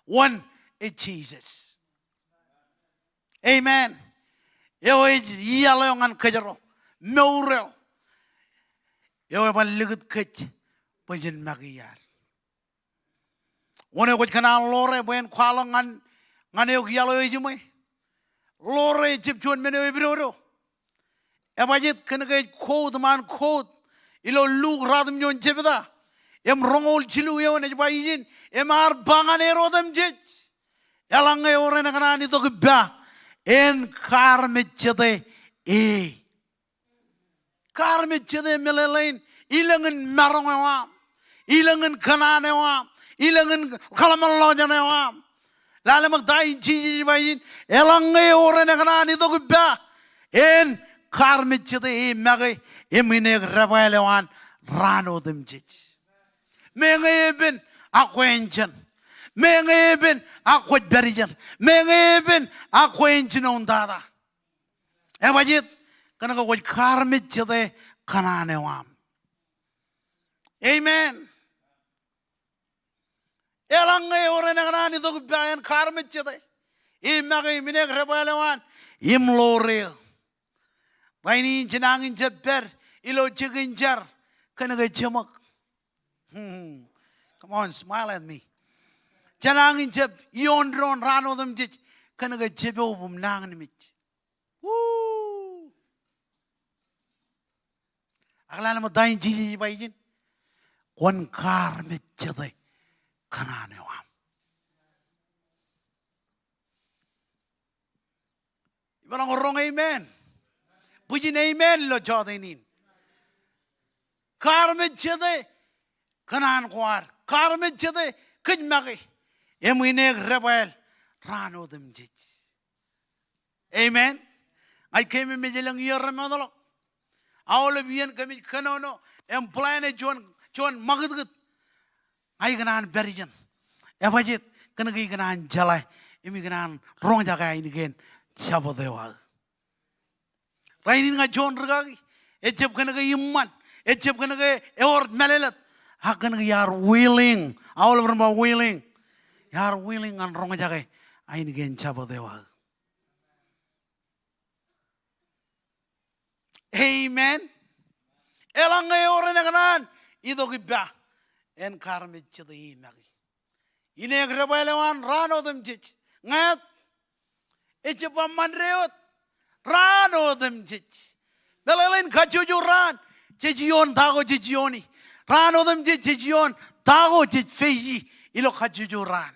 Wōn? Ej Jisōs. Amen. Eo ej iaḷ eo ñan kōjro, mour eo. Eo eban likūt kōj bwe jen make iaad. Wōn eo kwōj kōṇaan ḷoore bwe en kwaḷọk ñan, ñan eok iaḷ eo ejiṃwe? Ḷoore ejjab juon men eo epidodo. Ebajeet? Kōnke ej quote ṃaan quote ilo Luk ruatimjuon jebta im roñoul jilu eoon ej ba ijin, im ear ba ñan er otemjej, eḷaññe ewōr en ekōṇaan itok ippa, en kaarmejjete e. Kaarmejjete meḷeḷein ilōñ in maroñ eo aṃ, ilōñ in kōṇaan eo aṃ, ilōñ in kōḷmānḷọkjeṇ eo aṃ. Lale ṃōk ta in Jisōs ej ba ijin, eḷaññe ewōr en ekōṇaan itok ippa, en kaarmejjete e make im in eok debwāāl eo an raan otemjej. Meñe epen ak kwō enjeṇ. Meñe epen ak kwōj pād ijeṇ. Meñe epen ak kwō enjinointata. Ebajeet? Kōnke kwōj kaarmejjete kōṇaan eo aṃ. Amen. Eḷaññe ewōr en ekōṇaan itok ippa, en kaarmejjete e make im in eok debwāāl eo an im ḷoor eō. Rainin jenañin jab pād ilo jikin jar kōnke jeṃōk. Hmm. Come on, smile at me. Jenañin jab ioon doon raan otemjej kōnke jepoob im nañinmej. Woo! Ak lale ṃōk ta in Jisōs ej ba ijin, kwōn kaarmejjete kōṇaan eo aṃ. Imaroñ roñ amen. Bwijin amen ilo jota in. Kaarmejjete kōṇaan ko ad. Kaarmejjete kōj make im in eok debwāāl raan otemjej. Amen. Ña ij keememej elōñ iiō remootḷọk. Aolep iien kōmij kōnono im plan e juon, juon ṃakūtkūt, ña ikōṇaan pād ijeṇ. Ebajeet? Kōnke ikōṇaan jeḷā im ikōṇaan roñjake ainikien Jabōt eo aō. Rainin ña juon rikaki, ejjab kōnke iṃṃan, ejjab kōnke ewōr mālōtlōt, ak kōnke iar willing, aolep ren ba willing, iar willing ñan roñjake ainikien Jabōt eo aō. Amen. Eḷaññe ewōr en ekōṇaan itok ippa, en kaarmejjete e make. Ineek debwāāl eo an raan otemjej. Ñāāt. Ejjab ba Mande wōt. Raan otemjej. Meḷeḷein kajjojo raan. Jej ioon ta ko jej iooni. Raan otemjej jej ioon ta ko jej face-i ilo kajjojo raan.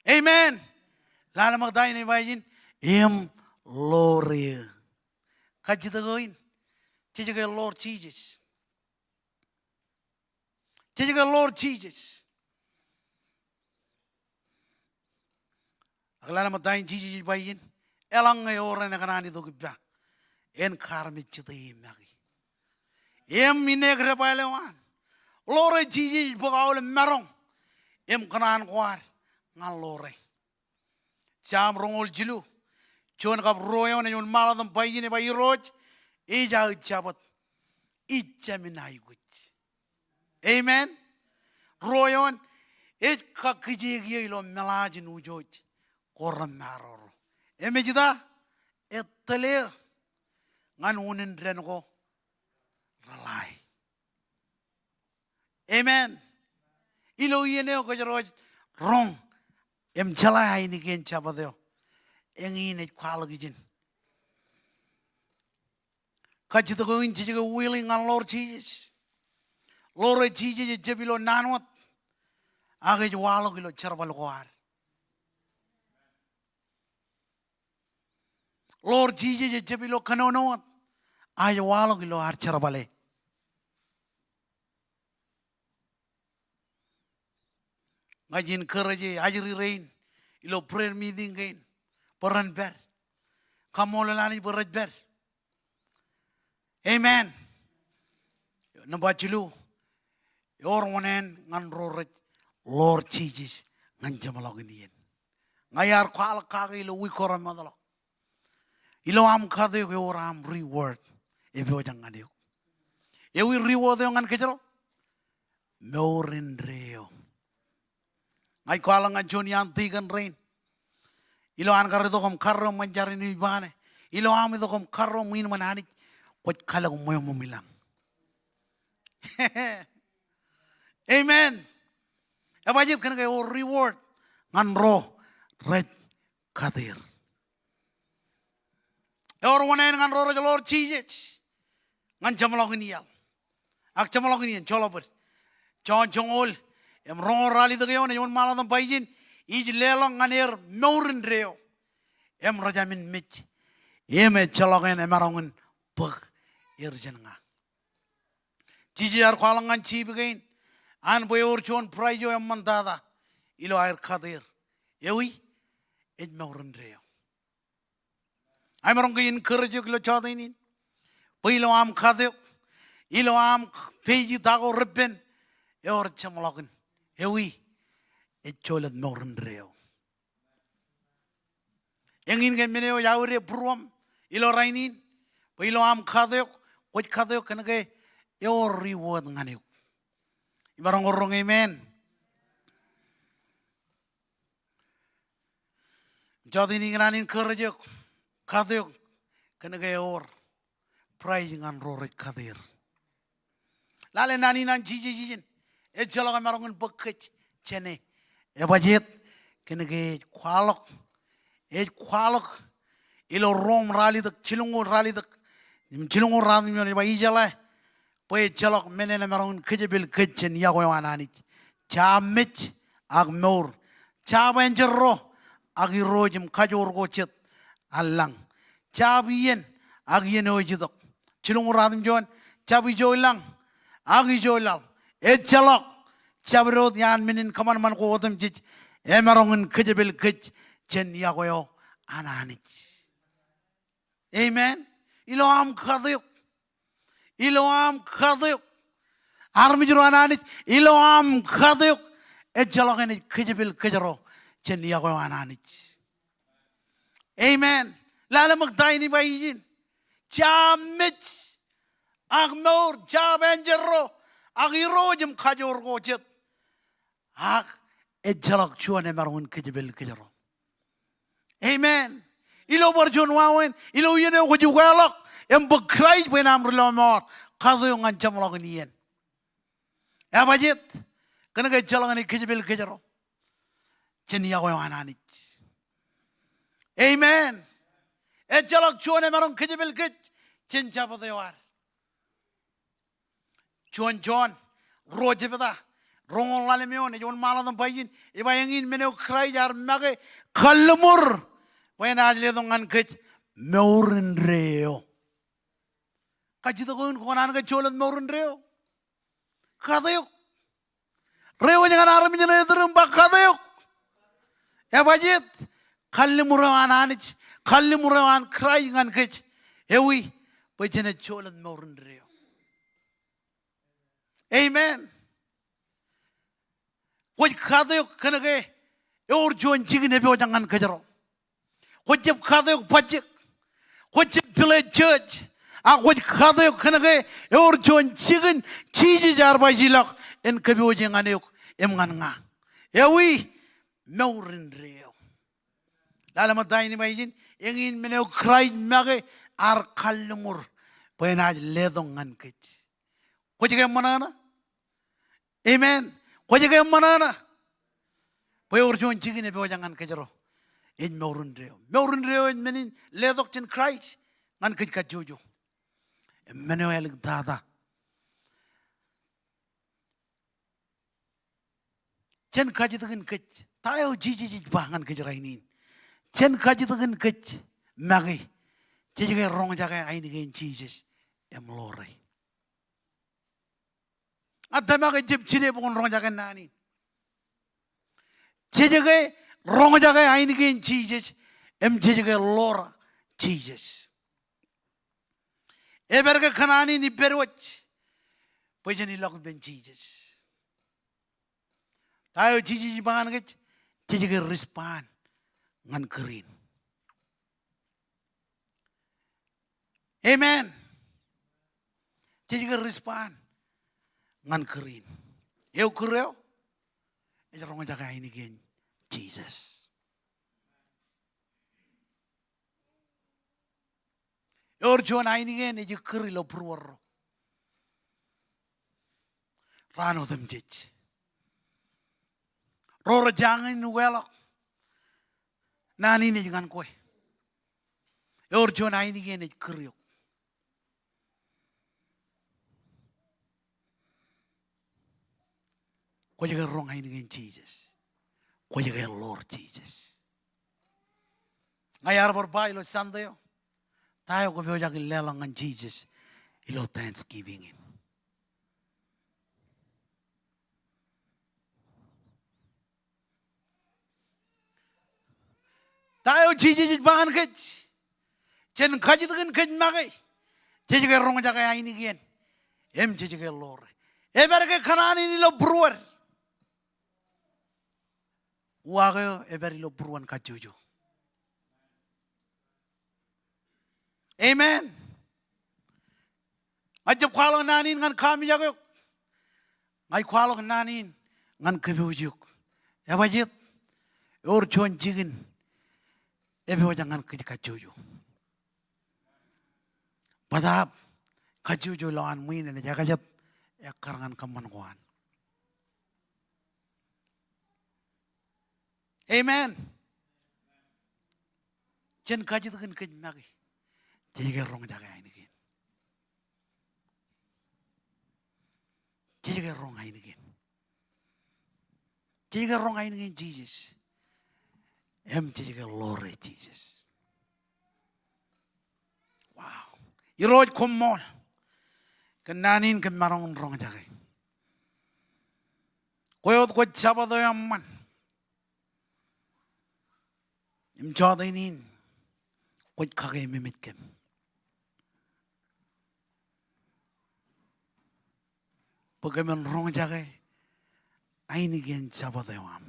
Amen. Lale ṃōk ta in ej ba ijin, im ḷoor eō. Kajjitōk eo in. Jej ke ḷoor Jisōs. Jej ke ḷoor Jisōs. Ak lale ṃōk ta in Jisōs ej ba ijin, eḷaññe ewōr en ekōṇaan itok ippa, en kaarmejjete e make. Im ineek debwāāl eo an. Ḷoore Jisōs bōk aolep maroñ im kōṇaan ko ad ñan ḷoore. Sam roñoul jilu, juon kab ruo eoon ej wōnṃaanḷọk im ba ijin, ej ba Irooj, ij aō jabōt, ij jāmin aikuj. Amen. Ruo eoon, ej kakkije kiiō ilo meḷaaj in ujooj ko reṃṃaaroro. Im ej ita, ettōl eō ñan unin dān ko reḷae. Amen. Ilo iien eo kōjro ej roñ im jeḷā ainikien Jabōt eo, eñin ej kwaḷọk ijin. Kajjitōk eo in jej ke willing ñan ḷoor Jisōs. Ḷoore Jisōs ejjab ilo naan wōt, ak ej waḷọk ilo jerbal ko ad. Ḷoor Jisōs ejjab ilo kōnono wōt, ak ej waḷọk ilo ad jerbale. Ña ij encourage ajri rein ilo prayer meeting kein bwe ren pād. Kaṃṃoolol Anij bwe rej pād. Amen. Nōṃba jilu, ewōr oṇāān ñan ro rej ḷoor Jisōs ñan jeṃḷọkin iien. Ña iar kwaḷọk kake ilo wiik ko remootḷọk. Ilo aṃ kate eok ewōr aṃ reward epojak ñan eok. Ewi reward eo ñan kōjro? Mour indeeo. Ña ij kwaḷọk ñan juon iaan tikōn rein. Ilo an kar itok im karreo ṃōn jar in ej ba ñe, ilo aṃ itok im karreo ṃwiin ṃōn Anij, kwōj kalōk ṃweo ṃōṃ ilañ. Amen. Ebajjeet? Kōnke ewōr reward ñan ro rej kate er. Ewōr oṇāān ñan ro rej ḷoor Jisōs ñan jeṃḷọkin iaḷ ak jeṃḷọkin iien, joḷọk bōd. Jon joñoul im roñoul ralitōk eoon ej wōnṃaanḷọk im ba ijin, ij leḷọk ñan er mour indeeo im rej amejmej, im ejjeḷọk en emaroñ in bōk er jān ña. Jisōs ear kwaḷọk ñan jip kein an bwe ewōr juon prize eo eṃṃantata ilo aer kate er. Ewi? Ej mour indeeo. Ij maroñ ke encourage eok ilo jota in in bwe ilo aṃ kate eok, ilo aṃ face-i ta ko repen, ewōr jeṃḷọkin. Ewi? Ej jolōt mour indeeo. Eñin ke men eo ej aō de būruōm ilo rainin, bwe ilo aṃ kate eok, kwōj kate eok kōnke ewōr reward ñan eok. Imaroñ ke roñ amen. Jota in ikōṇaan encourage eok, kate eok kōnke ewōr prize ñan ro rej kate er. Lale naan in an Jisōs ijin, ejjeḷọk emaroñ in bōk kōj jāne. Ebajjeet? Kōnke ej kwaḷọk, ej kwaḷọk ilo Rom ralitōk, jilñuul ralitōk im jilñuul ratimjuon ej ba, ijeḷā bwe ejjeḷọk men en emaroñ in kōjepel kōj jān yokwe eo an Anij. Jab mej ak mour. Jab enjeḷ ro ak irooj im kajoor ko jet an lañ. Jab iien ak iien eo ej itok. Jilñuul ratimjuon, jab ijo lañ ak ijo laḷ. Ejjeḷọk jabdewōt iaan men in kōṃanṃan ko otemjej emaroñ in kōjepel kōj jān yokwe eo an Anij. Amen. Ilo aṃ kate eok. Ilo aṃ kate eok. Armej ro an Anij, ilo aṃ kate eok, ejjeḷọk enaaj kōjepel kōjro jān yokwe eo an Anij. Amen. Lale ṃōk ta in ij ba ijin. Jab mej ak mour, jab enjeḷ ro ak irooj im kajoor ko jet. Ak ejjeḷọk juon emaroñ in kōjepel kōjro. Amen. Ilo bar juon wāween, ilo iien eo kwōj ukeḷọk im bōk Kraist bwe en aṃ ri lọmọọr, kate eok ñan jeṃḷọkin iien. Ebajjeet? Kōnke ejjeḷọk enaaj kōjepel kōjro. jān yokwe eo an Anij. Amen. Ejjeḷọk juon emaroñ kōjepel kōj jān jabdewōt eo ad. Juon Jon ruo jebta, roñoul ḷalem eoon, ej wōnṃaanḷọk im ba ijin, ej ba eñin men eo Kraist ear make kalliṃur bwe enaaj letok ñan kōj mour indeeo. Kajjitōk in kwō kōṇaan ke jolōt mour indeeo? Kate eok. Rej wōj ñan armej ṇe ej iturūṃ ba kate eok. Ebajjeet? Kalliṃur eo an Anij, kalliṃur eo an Kraist ñan kōj, ewi, bwe jenaaj jolōt mour indeeo. Amen. Kwōj kate eok kōnke ewōr juon jikin epojak ñan kōjro. Kwōj jab kate eok bajjek. Kwōj jab pledge church. A kwōj kate eok kōnke ewōr juon jikin Jisōs ear ba ij ilọk en kōpooje ñan eok im ñan ña. Ewi? Mour indeeo. Lale ṃōttan in ba ijin, eñin men eo Kraist make ear kalliṃur bwe enaaj letok ñan kōj. Kwōj ke ṃōṇōṇō? Amen. Kwōj ke ṃōṇōṇō bwe ewōr juon jikin epojak ñan kōjro? Ej mour indeeo. Mour indeeo ej men in letok jān Kraist ñan kōj kajjojo. Im men eo āliktata, jen kajjitōk in kōj. Ta eo Jisōs ej ba ñan kōj rainin? Jen kajjitōk in kōj make jej ke roñjake ainikien Jisōs im ḷoore. A tōmak ejjab jide bwe kwōn roñjake naan in. Jej ke roñjake ainikien Jisōs im jej ke ḷoor Jisōs. Epād ke kōṇaan in ippād wōj bwe jen ilọk ippān Jisōs. Ta eo Jisōs ej ba ñan kōj? Jej ke respond ñan kūr in. Amen. Jej ke respond ñan kūr in. Eo kūr eo? Ej roñjake ainikien Jisōs. Ewōr juon ainikien ej kūr ilo būruōd ro raan otemjej. Ro rej jañin ukeḷọk. Naan in ej ñan kwe. Ewōr juon ainikien ej kūr eok. Kwōj ke roñ ainikien Jisōs? Kwōj ke ḷoor Jisōs? Ña iar bar ba ilo Sunday eo, ta eo kwō pojak in leḷọk ñan Jisōs ilo Thanksgiving in? Ta eo Jisōs ej ba ñan kōj? Jen kajjitōk in kōj make jej ke roñjake ainikien im jej ke ḷoore. Epād ke kōṇaan in ilo būruōd? Uwaak eo epād ilo būruon kajjojo. Amen. Ña ij jab kwaḷọk naan in ñan kaamijak eok. Ña ij kwaḷọk naan in ñan kōpooj eok. Ebajjeet? Ewōr juon jikin epojak ñan kōj kajjojo. Bōtaab kajjojo ilowaan ṃwiin enaaj ekajet ekkar ñan kōṃṃan ko an. Amen. Jen kajjitōk in kōj make jej ke roñjake ainikien. Jej ke roñ ainikien. Jej ke roñ ainikien Jisōs im jej ke ḷoore Jisōs. Wow. Irooj, koṃṃool kōn naan in kōm maroñ in roñjake. Kwe wōt kwōj Jabōt eo eṃṃan im jọteen in kwōj kakeememej kōm bwe kōmin roñjake ainikien Jabōt eo aṃ.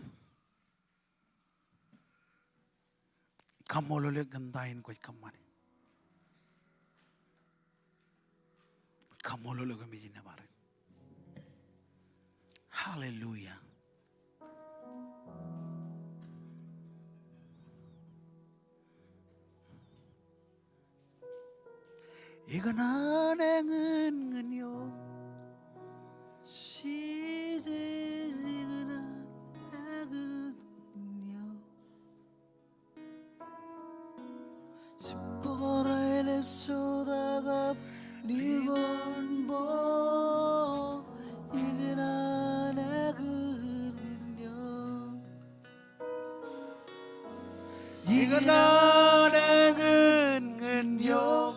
Kaṃṃoolol eok kōn ta in kwōj kōṃṃane. Kaṃṃoolol eok kōmij nōbar eok. Hallelujah. Ikōṇaan eñin ñan eō. Jisōs, ikōṇaan eñin ñan eō. Jotakap likoon bok, ikōṇaan eñin ñan eok. Ikōṇaan eñin ñan eok.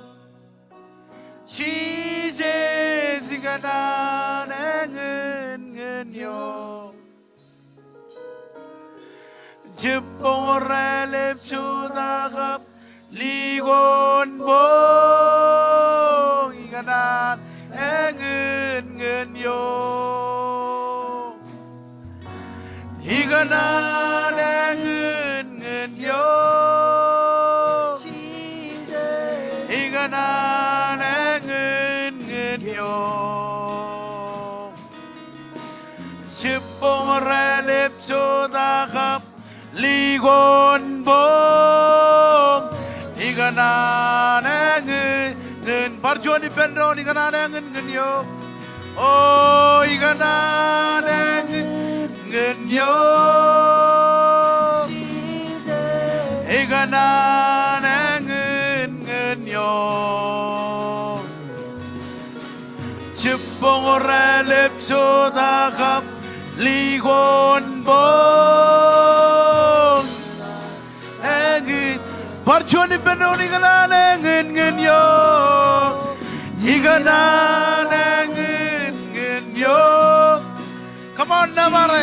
Jisōs, ikōṇaan eñin ñan eok. Jibboñ rej lep jotakap likoon bok, ikōṇaan eñin ñan eok. Ikōṇaan eñin ñan eok. Ikōṇaan eñin ñan eok. Jibboñ rej lep jotakap likoon bok, ikōṇaan eñin ñan, bar juon ippān doon, ikōṇaan eñin ñan eok. O, ikōṇaan eñin ñan eok. Ikōṇaan eñin ñan eok. Jibboñ rej lep jotakap likoon bok. Eñin. Bar juon ippān doon, ikōṇaan eñin ñan eok. Ikōṇaan eñin ñan eok. Come on, nōbar e.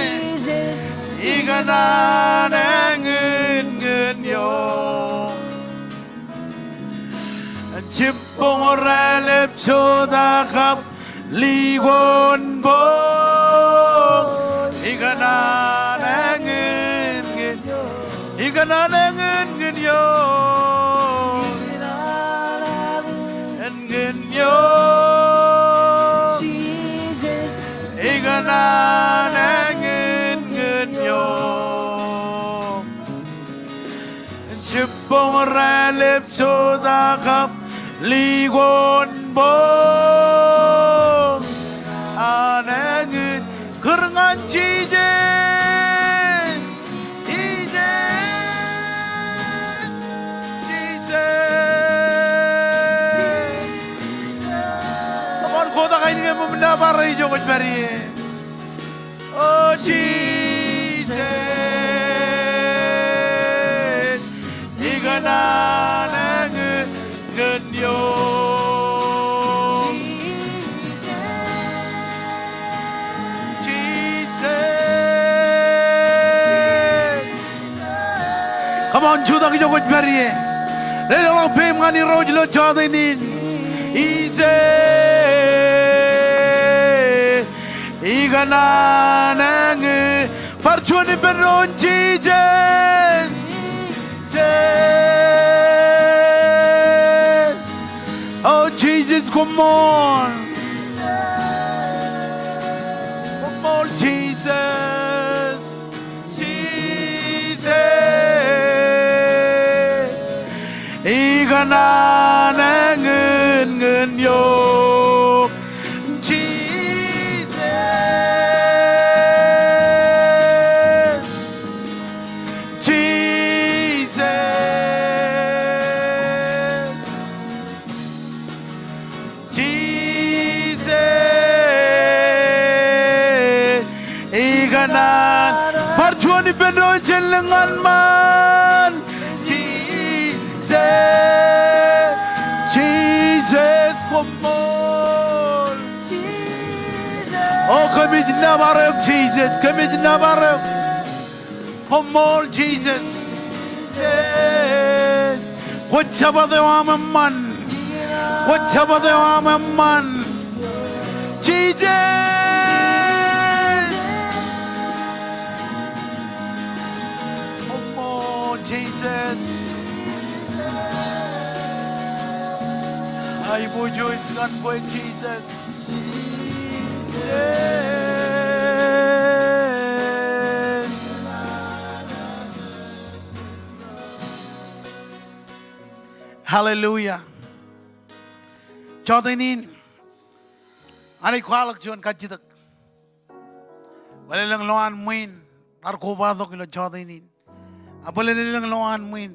Ikōṇaan eñin ñan eok. Jibboñ rej lep jotakap likoon bok. Ikōṇaan eñin ñan eok. Ikōṇaan eñin ñan eok. Ñan eok. Ikōṇaan eñin ñan eok. Jibboñ rej lep jotakap likoon bok. An eñin, kūr ñan Jisōs. Jisōs. Jisōs. Come on, kotak ainikien im nōbar e ijo kwōj pād ie. O Jisōs, ikōṇaan eñin ñan eok. Jisōs. Come on, jutak ijo kwōj pād ie. Leḷọk peiṃ ñan Irooj ilo jota in. Jisōs. Ikōṇaan eñin. Bar juon ippān doon, Jisōs. Jisōs. O Jisōs, koṃṃool. Koṃṃool Jisōs. Jisōs. Ikōṇaan eñin ñan eok. Jisōs. Jisōs. Jisōs. Ikōṇaan. Bar juon ippān doon, jen lōñ ñan ṃaan. Jisōs. Jisōs, koṃṃool. O kōmij nōbar eok Jisōs, kōmij nōbar eok. Koṃṃool Jisōs. Kwōj jabōt eo aṃ eṃṃan. Kwōj jabōt eo aṃ eṃṃan. Jisōs. Koṃṃool Jisōs. Aiboojoj ñan kwe Jisōs. Hallelujah. Jota in, Anij kwaḷọk juon kajjitōk. Bōlen elōñ lowaan ṃwiin raar kobatok ilo jota in. A bōlen elōñ lowaan ṃwiin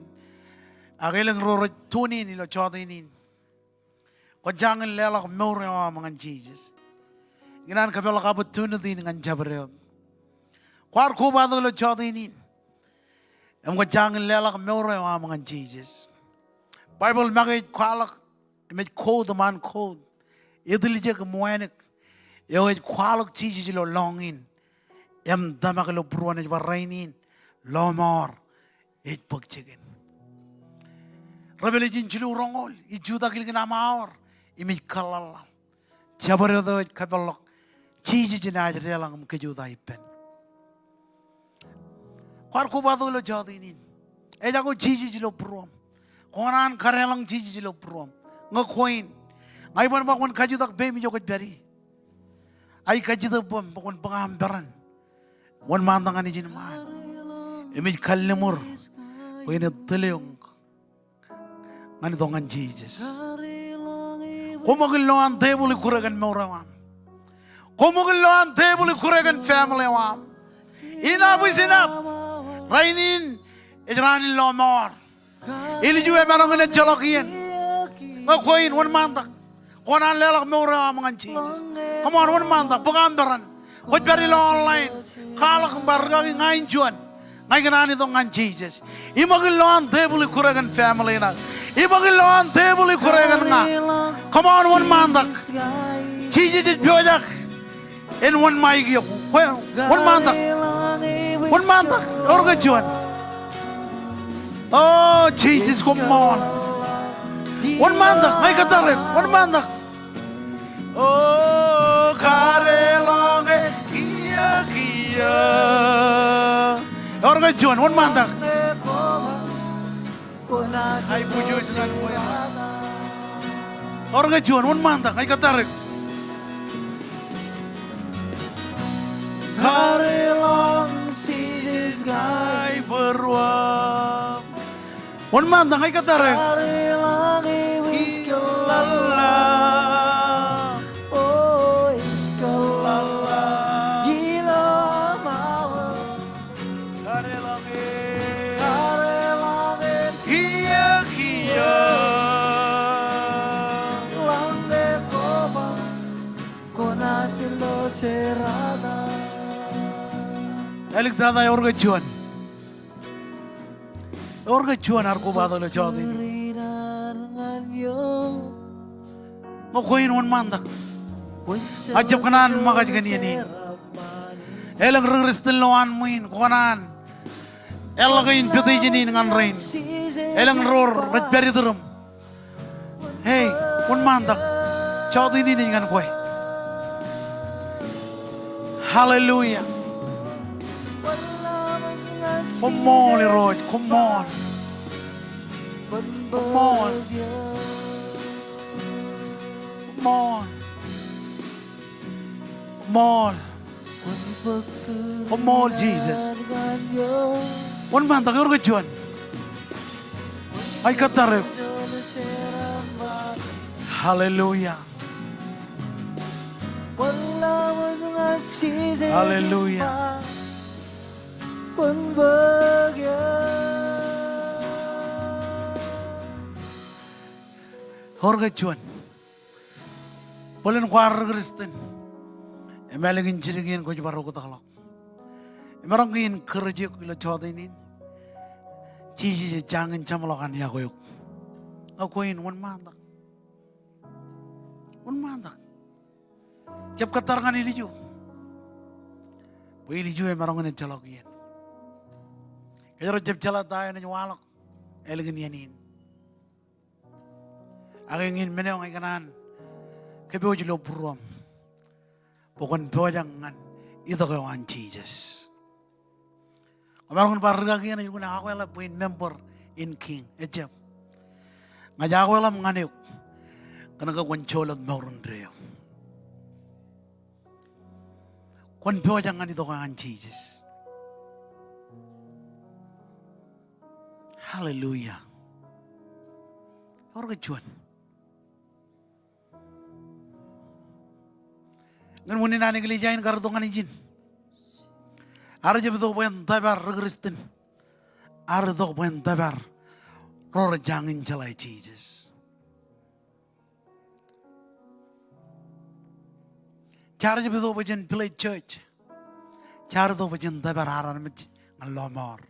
ak elōñ ro rej tune in ilo jota in. kwō jañin leḷọk mour eo aṃ ñan Jisōs. Ikōṇaan kōpeḷḷọk opportunity in ñan jabdewōt. Kwaar kobatok ilo jọteen in im kwō jañin leḷọk mour eo aṃ ñan Jisōs. Baibōḷ make ej kwaḷọk im ej quote im an quote, etiljek im wānōk eo ej kwaḷọk Jisōs ilo lọñiin im tōmak ilo būruon, ej ba rainin lọmọọr ej bōk jikin. Revelation jilu roñoul ej jutak ilikin aṃaor im ej kōḷḷaḷḷaḷ. Jabdewōt eo ej kōpeḷḷọk Jisōs enaaj deḷọñ im kōjutak ippān. Kwaar kobatok ilo jọteen in. Ejako Jisōs ilo būruōṃ. Kwō kōṇaan kadeḷọñ Jisōs ilo būruōṃ. Ñe kwe in, ña iban ba kwōn kajutak peiṃ ijo kwōj pād ie. Ak ij kajjitōk bwe kwōn bōk aṃ peran wōnṃaantak ñan ijin ṃaan im ij kalliṃur bwe in tōl eok ñan itok ñan Jisōs. Koṃṃool lowaan tebōḷ ikkure kōn mour eo aṃ. Koṃṃool lowaan tebōḷ ikkure kōn family eo aṃ. Enough is enough. Rainin ej raan in lọmọọr. Ilju emaroñ in ejjeḷọk iien. Ñe kwe in, wōnṃaantak. Kwō kōṇaan leḷọk mour eo aṃ ñan Jisōs. Come on, wōnṃaantak. Bōk aṃ peran. Kwōj pād ilo online. Kwaḷọk im ba, rikaki, ña in juon. Ña ikōṇaan itok ñan Jisōs. Iṃōk in lowaan tebōḷ ikkure kōn family ṇe. Iṃōk in lowaan tebōḷ ikkure kōn ña. Come on, wōnṃaantak. Jisōs ej pojak en wōnṃaik eok. Wōnṃaantak. Wōnṃaantak. Ewōr ke juon? O Jisōs, koṃṃool. Wōnṃaantak. Ña ikōttar eok. Wōnṃaantak. O kadeḷọñ e kiiō kiiō. Ewōr ke juon? Wōnṃaantak. Ai, bujoj ñan kwe. Ewōr ke juon? Wōnṃaantak. Ña ikōttar eok. Kadeḷọñ Jisōs ña ibūruōṃ. Wōnṃaantak. Ña ikōttar eok. Kadeḷọñ e wiskōḷḷaḷḷaḷ. O wiskōḷḷaḷḷaḷ. Ilo ṃaḷ. Kadeḷọñ e. Kadeḷọñ e kiiō kiiō. Ḷaññe koba kwōnaaj lo jerata. Āliktata, ewōr ke juon? Ewōr ke juon ear kobatok ilo jọteen in? Ñe kwe in, wōnṃaantak. Ña ij jab kōṇaan ṃōkaj kōn iien in. Elōñ ri-Kristian lowaan ṃwiin, kwō kōṇaan eḷḷọk invitation in ñan rein. Elōñ ro rej pād itūrūṃ. Hey, wōnṃaantak. Jọteen in ej ñan kwe. Hallelujah. Koṃṃool Irooj, koṃṃool. Koṃṃool. Koṃṃool. Koṃṃool. Koṃṃool Jisōs. Wōnṃaantak, ewōr ke juon? Ña ikōttar eok. Hallelujah. Hallelujah. Ewōr ke juon? Bōlen kwaar ri-Kristian im ālikin jidik iien kwōj bar oktakḷọk im emaroñ ke encourage eok ilo jọteen in. Jisōs ej jañin jeṃḷọk an iọkwe eok. Ñe kwe in, wōnṃaantak. Wōnṃaantak. Jab kōttar ñan ilju. Bwe ilju emaroñ in ejjeḷọk iien. Kōjro jab jeḷā ta eṇ ej waḷọk ālikin iien in. Ak eñin men eo ña ikōṇaan kōpooj ilo būruōṃ bwe kwōn pojak ñan itok eo an Jisōs. Kwōmaroñ in bar rikaki eṇ ej jukun akwāḷọk bwe in member in King. Ejjab. Ña ij akwāḷọk ñan eok kōn ke kwōn jolōt mour indeeo. Kwōn pojak ñan itok eo an Jisōs. Hallelujah. Ewōr ke juon? Ñan unin an eklejia in kar itok ñan ijin. Ear jab itok bwe en tōpar ri-Kristian. Ear itok bwe en tōpar ro rej jañin jeḷā Jisōs. Jaar ej itok bwe jen build church. Jaar itok bwe jen tōpar armej ñan lọmọọr.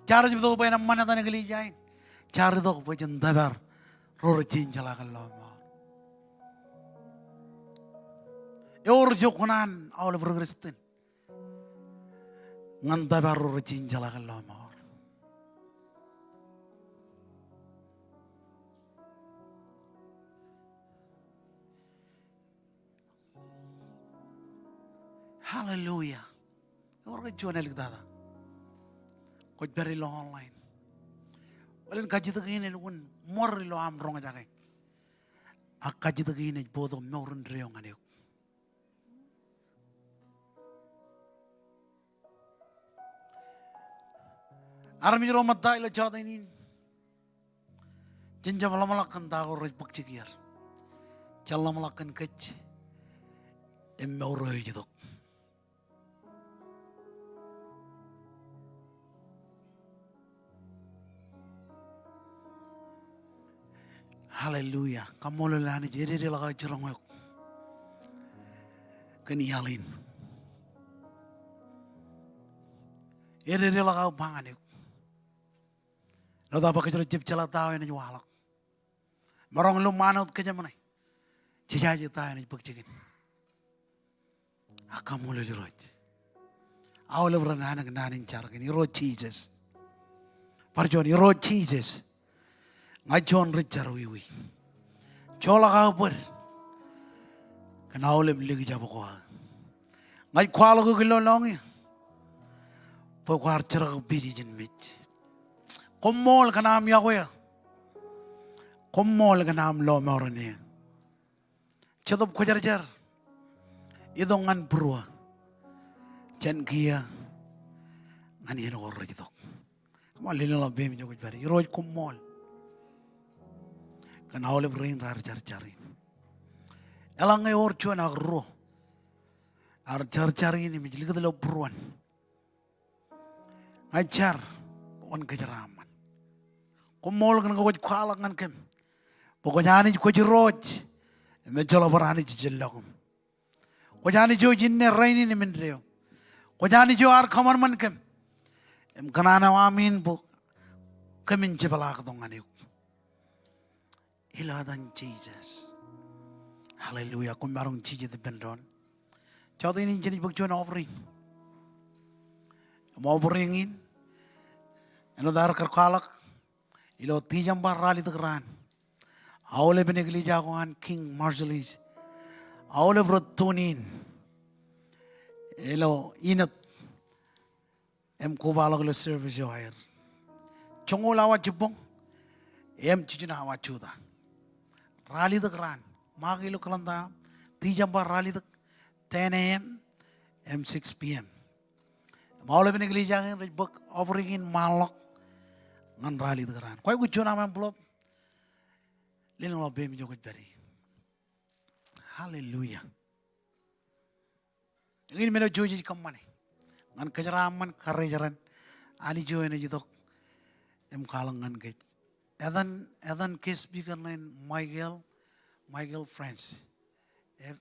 Jaar ej itok bwe en eṃṃan etan eklejia in. Jaar itok bwe jen tōpar ro rej jein jeḷā kōn lọmọọr. Ewōr ijo kuṇaan aolep ri Kristian ñan tōpar ro rej jein jeḷā kōn lọmọọr. Hallelujah. Ewōr ke juon āliktata kwōj pād ilo online? Wōn kajjitōk in elukkuun ṃor ilo aṃ roñjake. Ak kajjitōk in ej bōktok mour indeeo ñan eok. Armej ro ṃōtta ilo jota in, jen jab ḷōmṇak kōn ta ko rej bōk jikier. Jen ḷōmṇak kōn kōj im mour eo ej itok. Hallelujah. Kaṃṃoolol Anij, ededeḷọk aō jiroñ eok kōn iaḷ in. Ededeḷọk aō ba ñan eok. Āinwōt aō ba kōjro jab jeḷā ta eo enaaj waḷọk. Maroñ lōṃṃan wōt kōjeṃṇe. Jejaje ta eo enaaj bōk jikin. Ak kaṃṃoolol Irooj. Aolep ren anōk naan in jar kein, Irooj Jisōs. Bar juon, Irooj Jisōs. Ña juon ri jerọwiwi. Joḷọk aō bōd kōn aolep likjab ko aō. Ña kwaḷọk eok ilo lọñiō bwe kwaar jerkakpeje ijin mej. Koṃṃool kōn aṃ yokwe eō. Koṃṃool kōn aṃ lọmọọren eō. Jetōb Kwōjarjar itok ñan būruō jān kiiō ñan iien ko rej itok. Koṃṃool, lelōñḷọk peiṃ ijo kwōj pād ie. Irooj, koṃṃool kōn aolep rein raar jar jar in. Eḷaññe ewōr juon ak ruo ear jar jar in im ej likūt ilo būruon, ña ij jar bwe kwōn kōjeraaṃṃan. Koṃṃool kōn ke kwōj kwaḷọk ñan kōm bwe kwōj Anij, kwōj Irooj, im ejjeḷọk bar anij jān lọkūṃ. Kwōj Anij eo ej inne, rainin im indeeo. Kwōj Anij eo ear kōṃanṃan kōm im kōṇaan eo aṃ in bwe kōmin jepḷaaktok ñan eok. Ilo etan Jisōs. Hallelujah. Koṃ maroñ jijet ippān doon. Jota in jenaaj bōk juon offering. Im offering in, āinwōt aer kar kwaḷọk, ilo Tijeṃba ralitōk raan, aolepen eklejia ko an King Marshallese, aolep rej tune in ilo inōt im kobaḷọk ilo service eo aer. Joñoul awa jibboñ im jiljino awa jota. Ralitōk raan, ṃaake ilo kalenda, Tijeṃba ralitōk, ten A M im six P M. Im aolepen eklejia kein rej bōk offering in ṃaanḷọk ñan ralitōk raan. Kwōj aikuj juon aṃ envelope. Lelōñḷọk peiṃ ijo kwōj pād ie. Hallelujah. Eñin men eo Joseph ej kōṃṃane ñan kōjeraaṃṃan karijeran Anij eo enaaj itok im kwaḷọk ñan kōj. Etan, etan guest speaker ṇe in Michael, Michael French. F,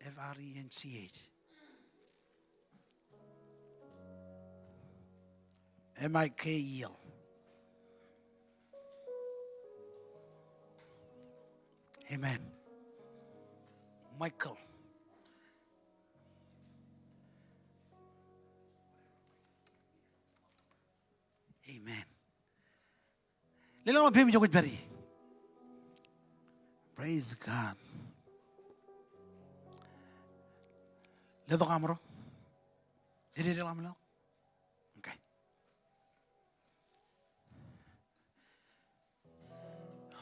F R E N C H. M I K E L. Amen. Michael. Amen. Lelōñḷọk peiṃ ijo kwōj pād ie. Praise God. Letok aṃro. Ededeḷọk aṃ leḷọk. Okay.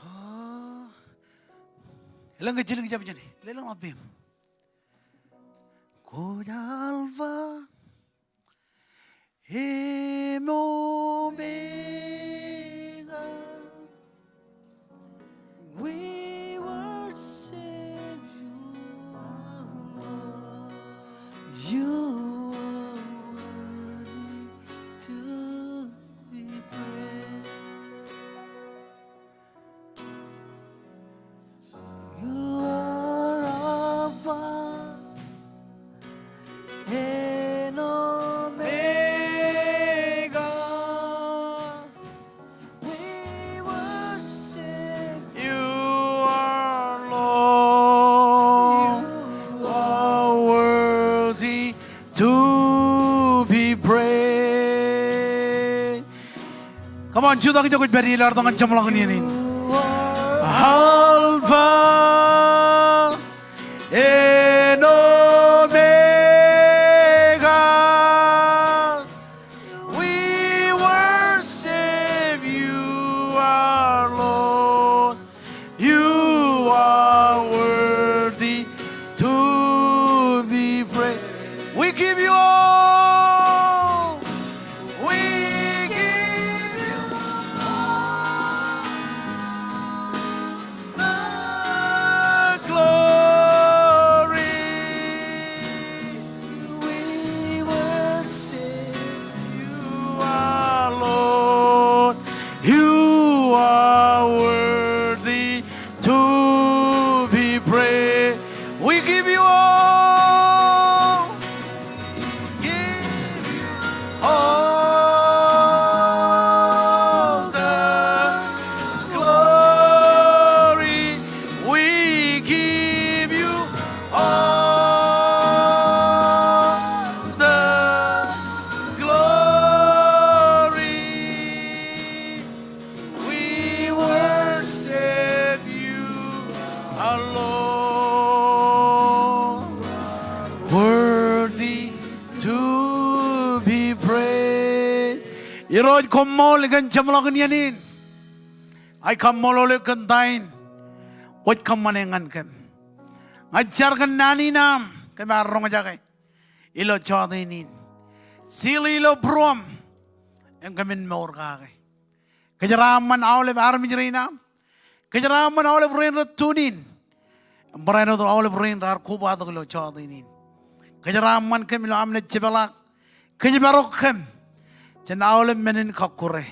Oh. Elōñ ke jidik jab jāne. Lelōñḷọk peiṃ. Kwōj Alpha im Omega. We worship you, our Lord. You are worthy to be praised. Come on, jutak ijo kwōj pād ie ilo ad itok ñan jeṃḷọkin iien in. Alpha and Omega, we worship you, our Lord. You are worthy to be praised. We give you all. We give you all the glory. We worship you, our Lord. You are worthy to be praised. We give you all. Give you all the glory. We give you all the glory. We worship you, our Lord. Worthy to be praised. Irooj, koṃṃool kōn jeṃḷọkin iien in. Ij kaṃṃoolol eok kōn ta in kwōj kōṃṃane ñan kōm. Ña ij jar kōn naan in aṃ kōm ar roñjake ilo jọteen in. Seal ilo būruōm im kōmin mour kake. Kōjeraaṃṃan aolep armej rein aṃ. Kōjeraaṃṃan aolep rein rej tune in im barāinwōt aolep rein raar kobatok ilo jọteen in. Kōjeraaṃṃan kōm ilo am naaj jepḷaak. Kōjparok kōm jān aolep men in kọkkure.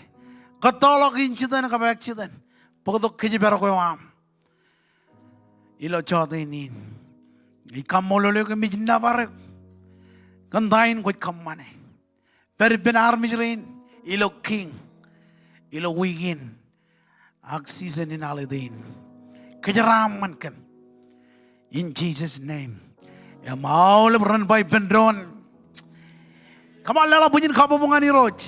Kōttoḷọk in jitōñ, kōpaak jitōñ bōktok kōjparok eo aṃ ilo jọteen in. Ij kaṃṃoolol eok im ij nōbar eok kōn ta in kwōj kōṃṃane. Pād ippān armej rein ilo kiiñ, ilo wiik in ak season in holiday in. Kōjeraaṃṃan kōm. In Jesus' name. Im aolep ren ba ippān doon, come on, leḷọk bwijin kabbokbok ñan Irooj.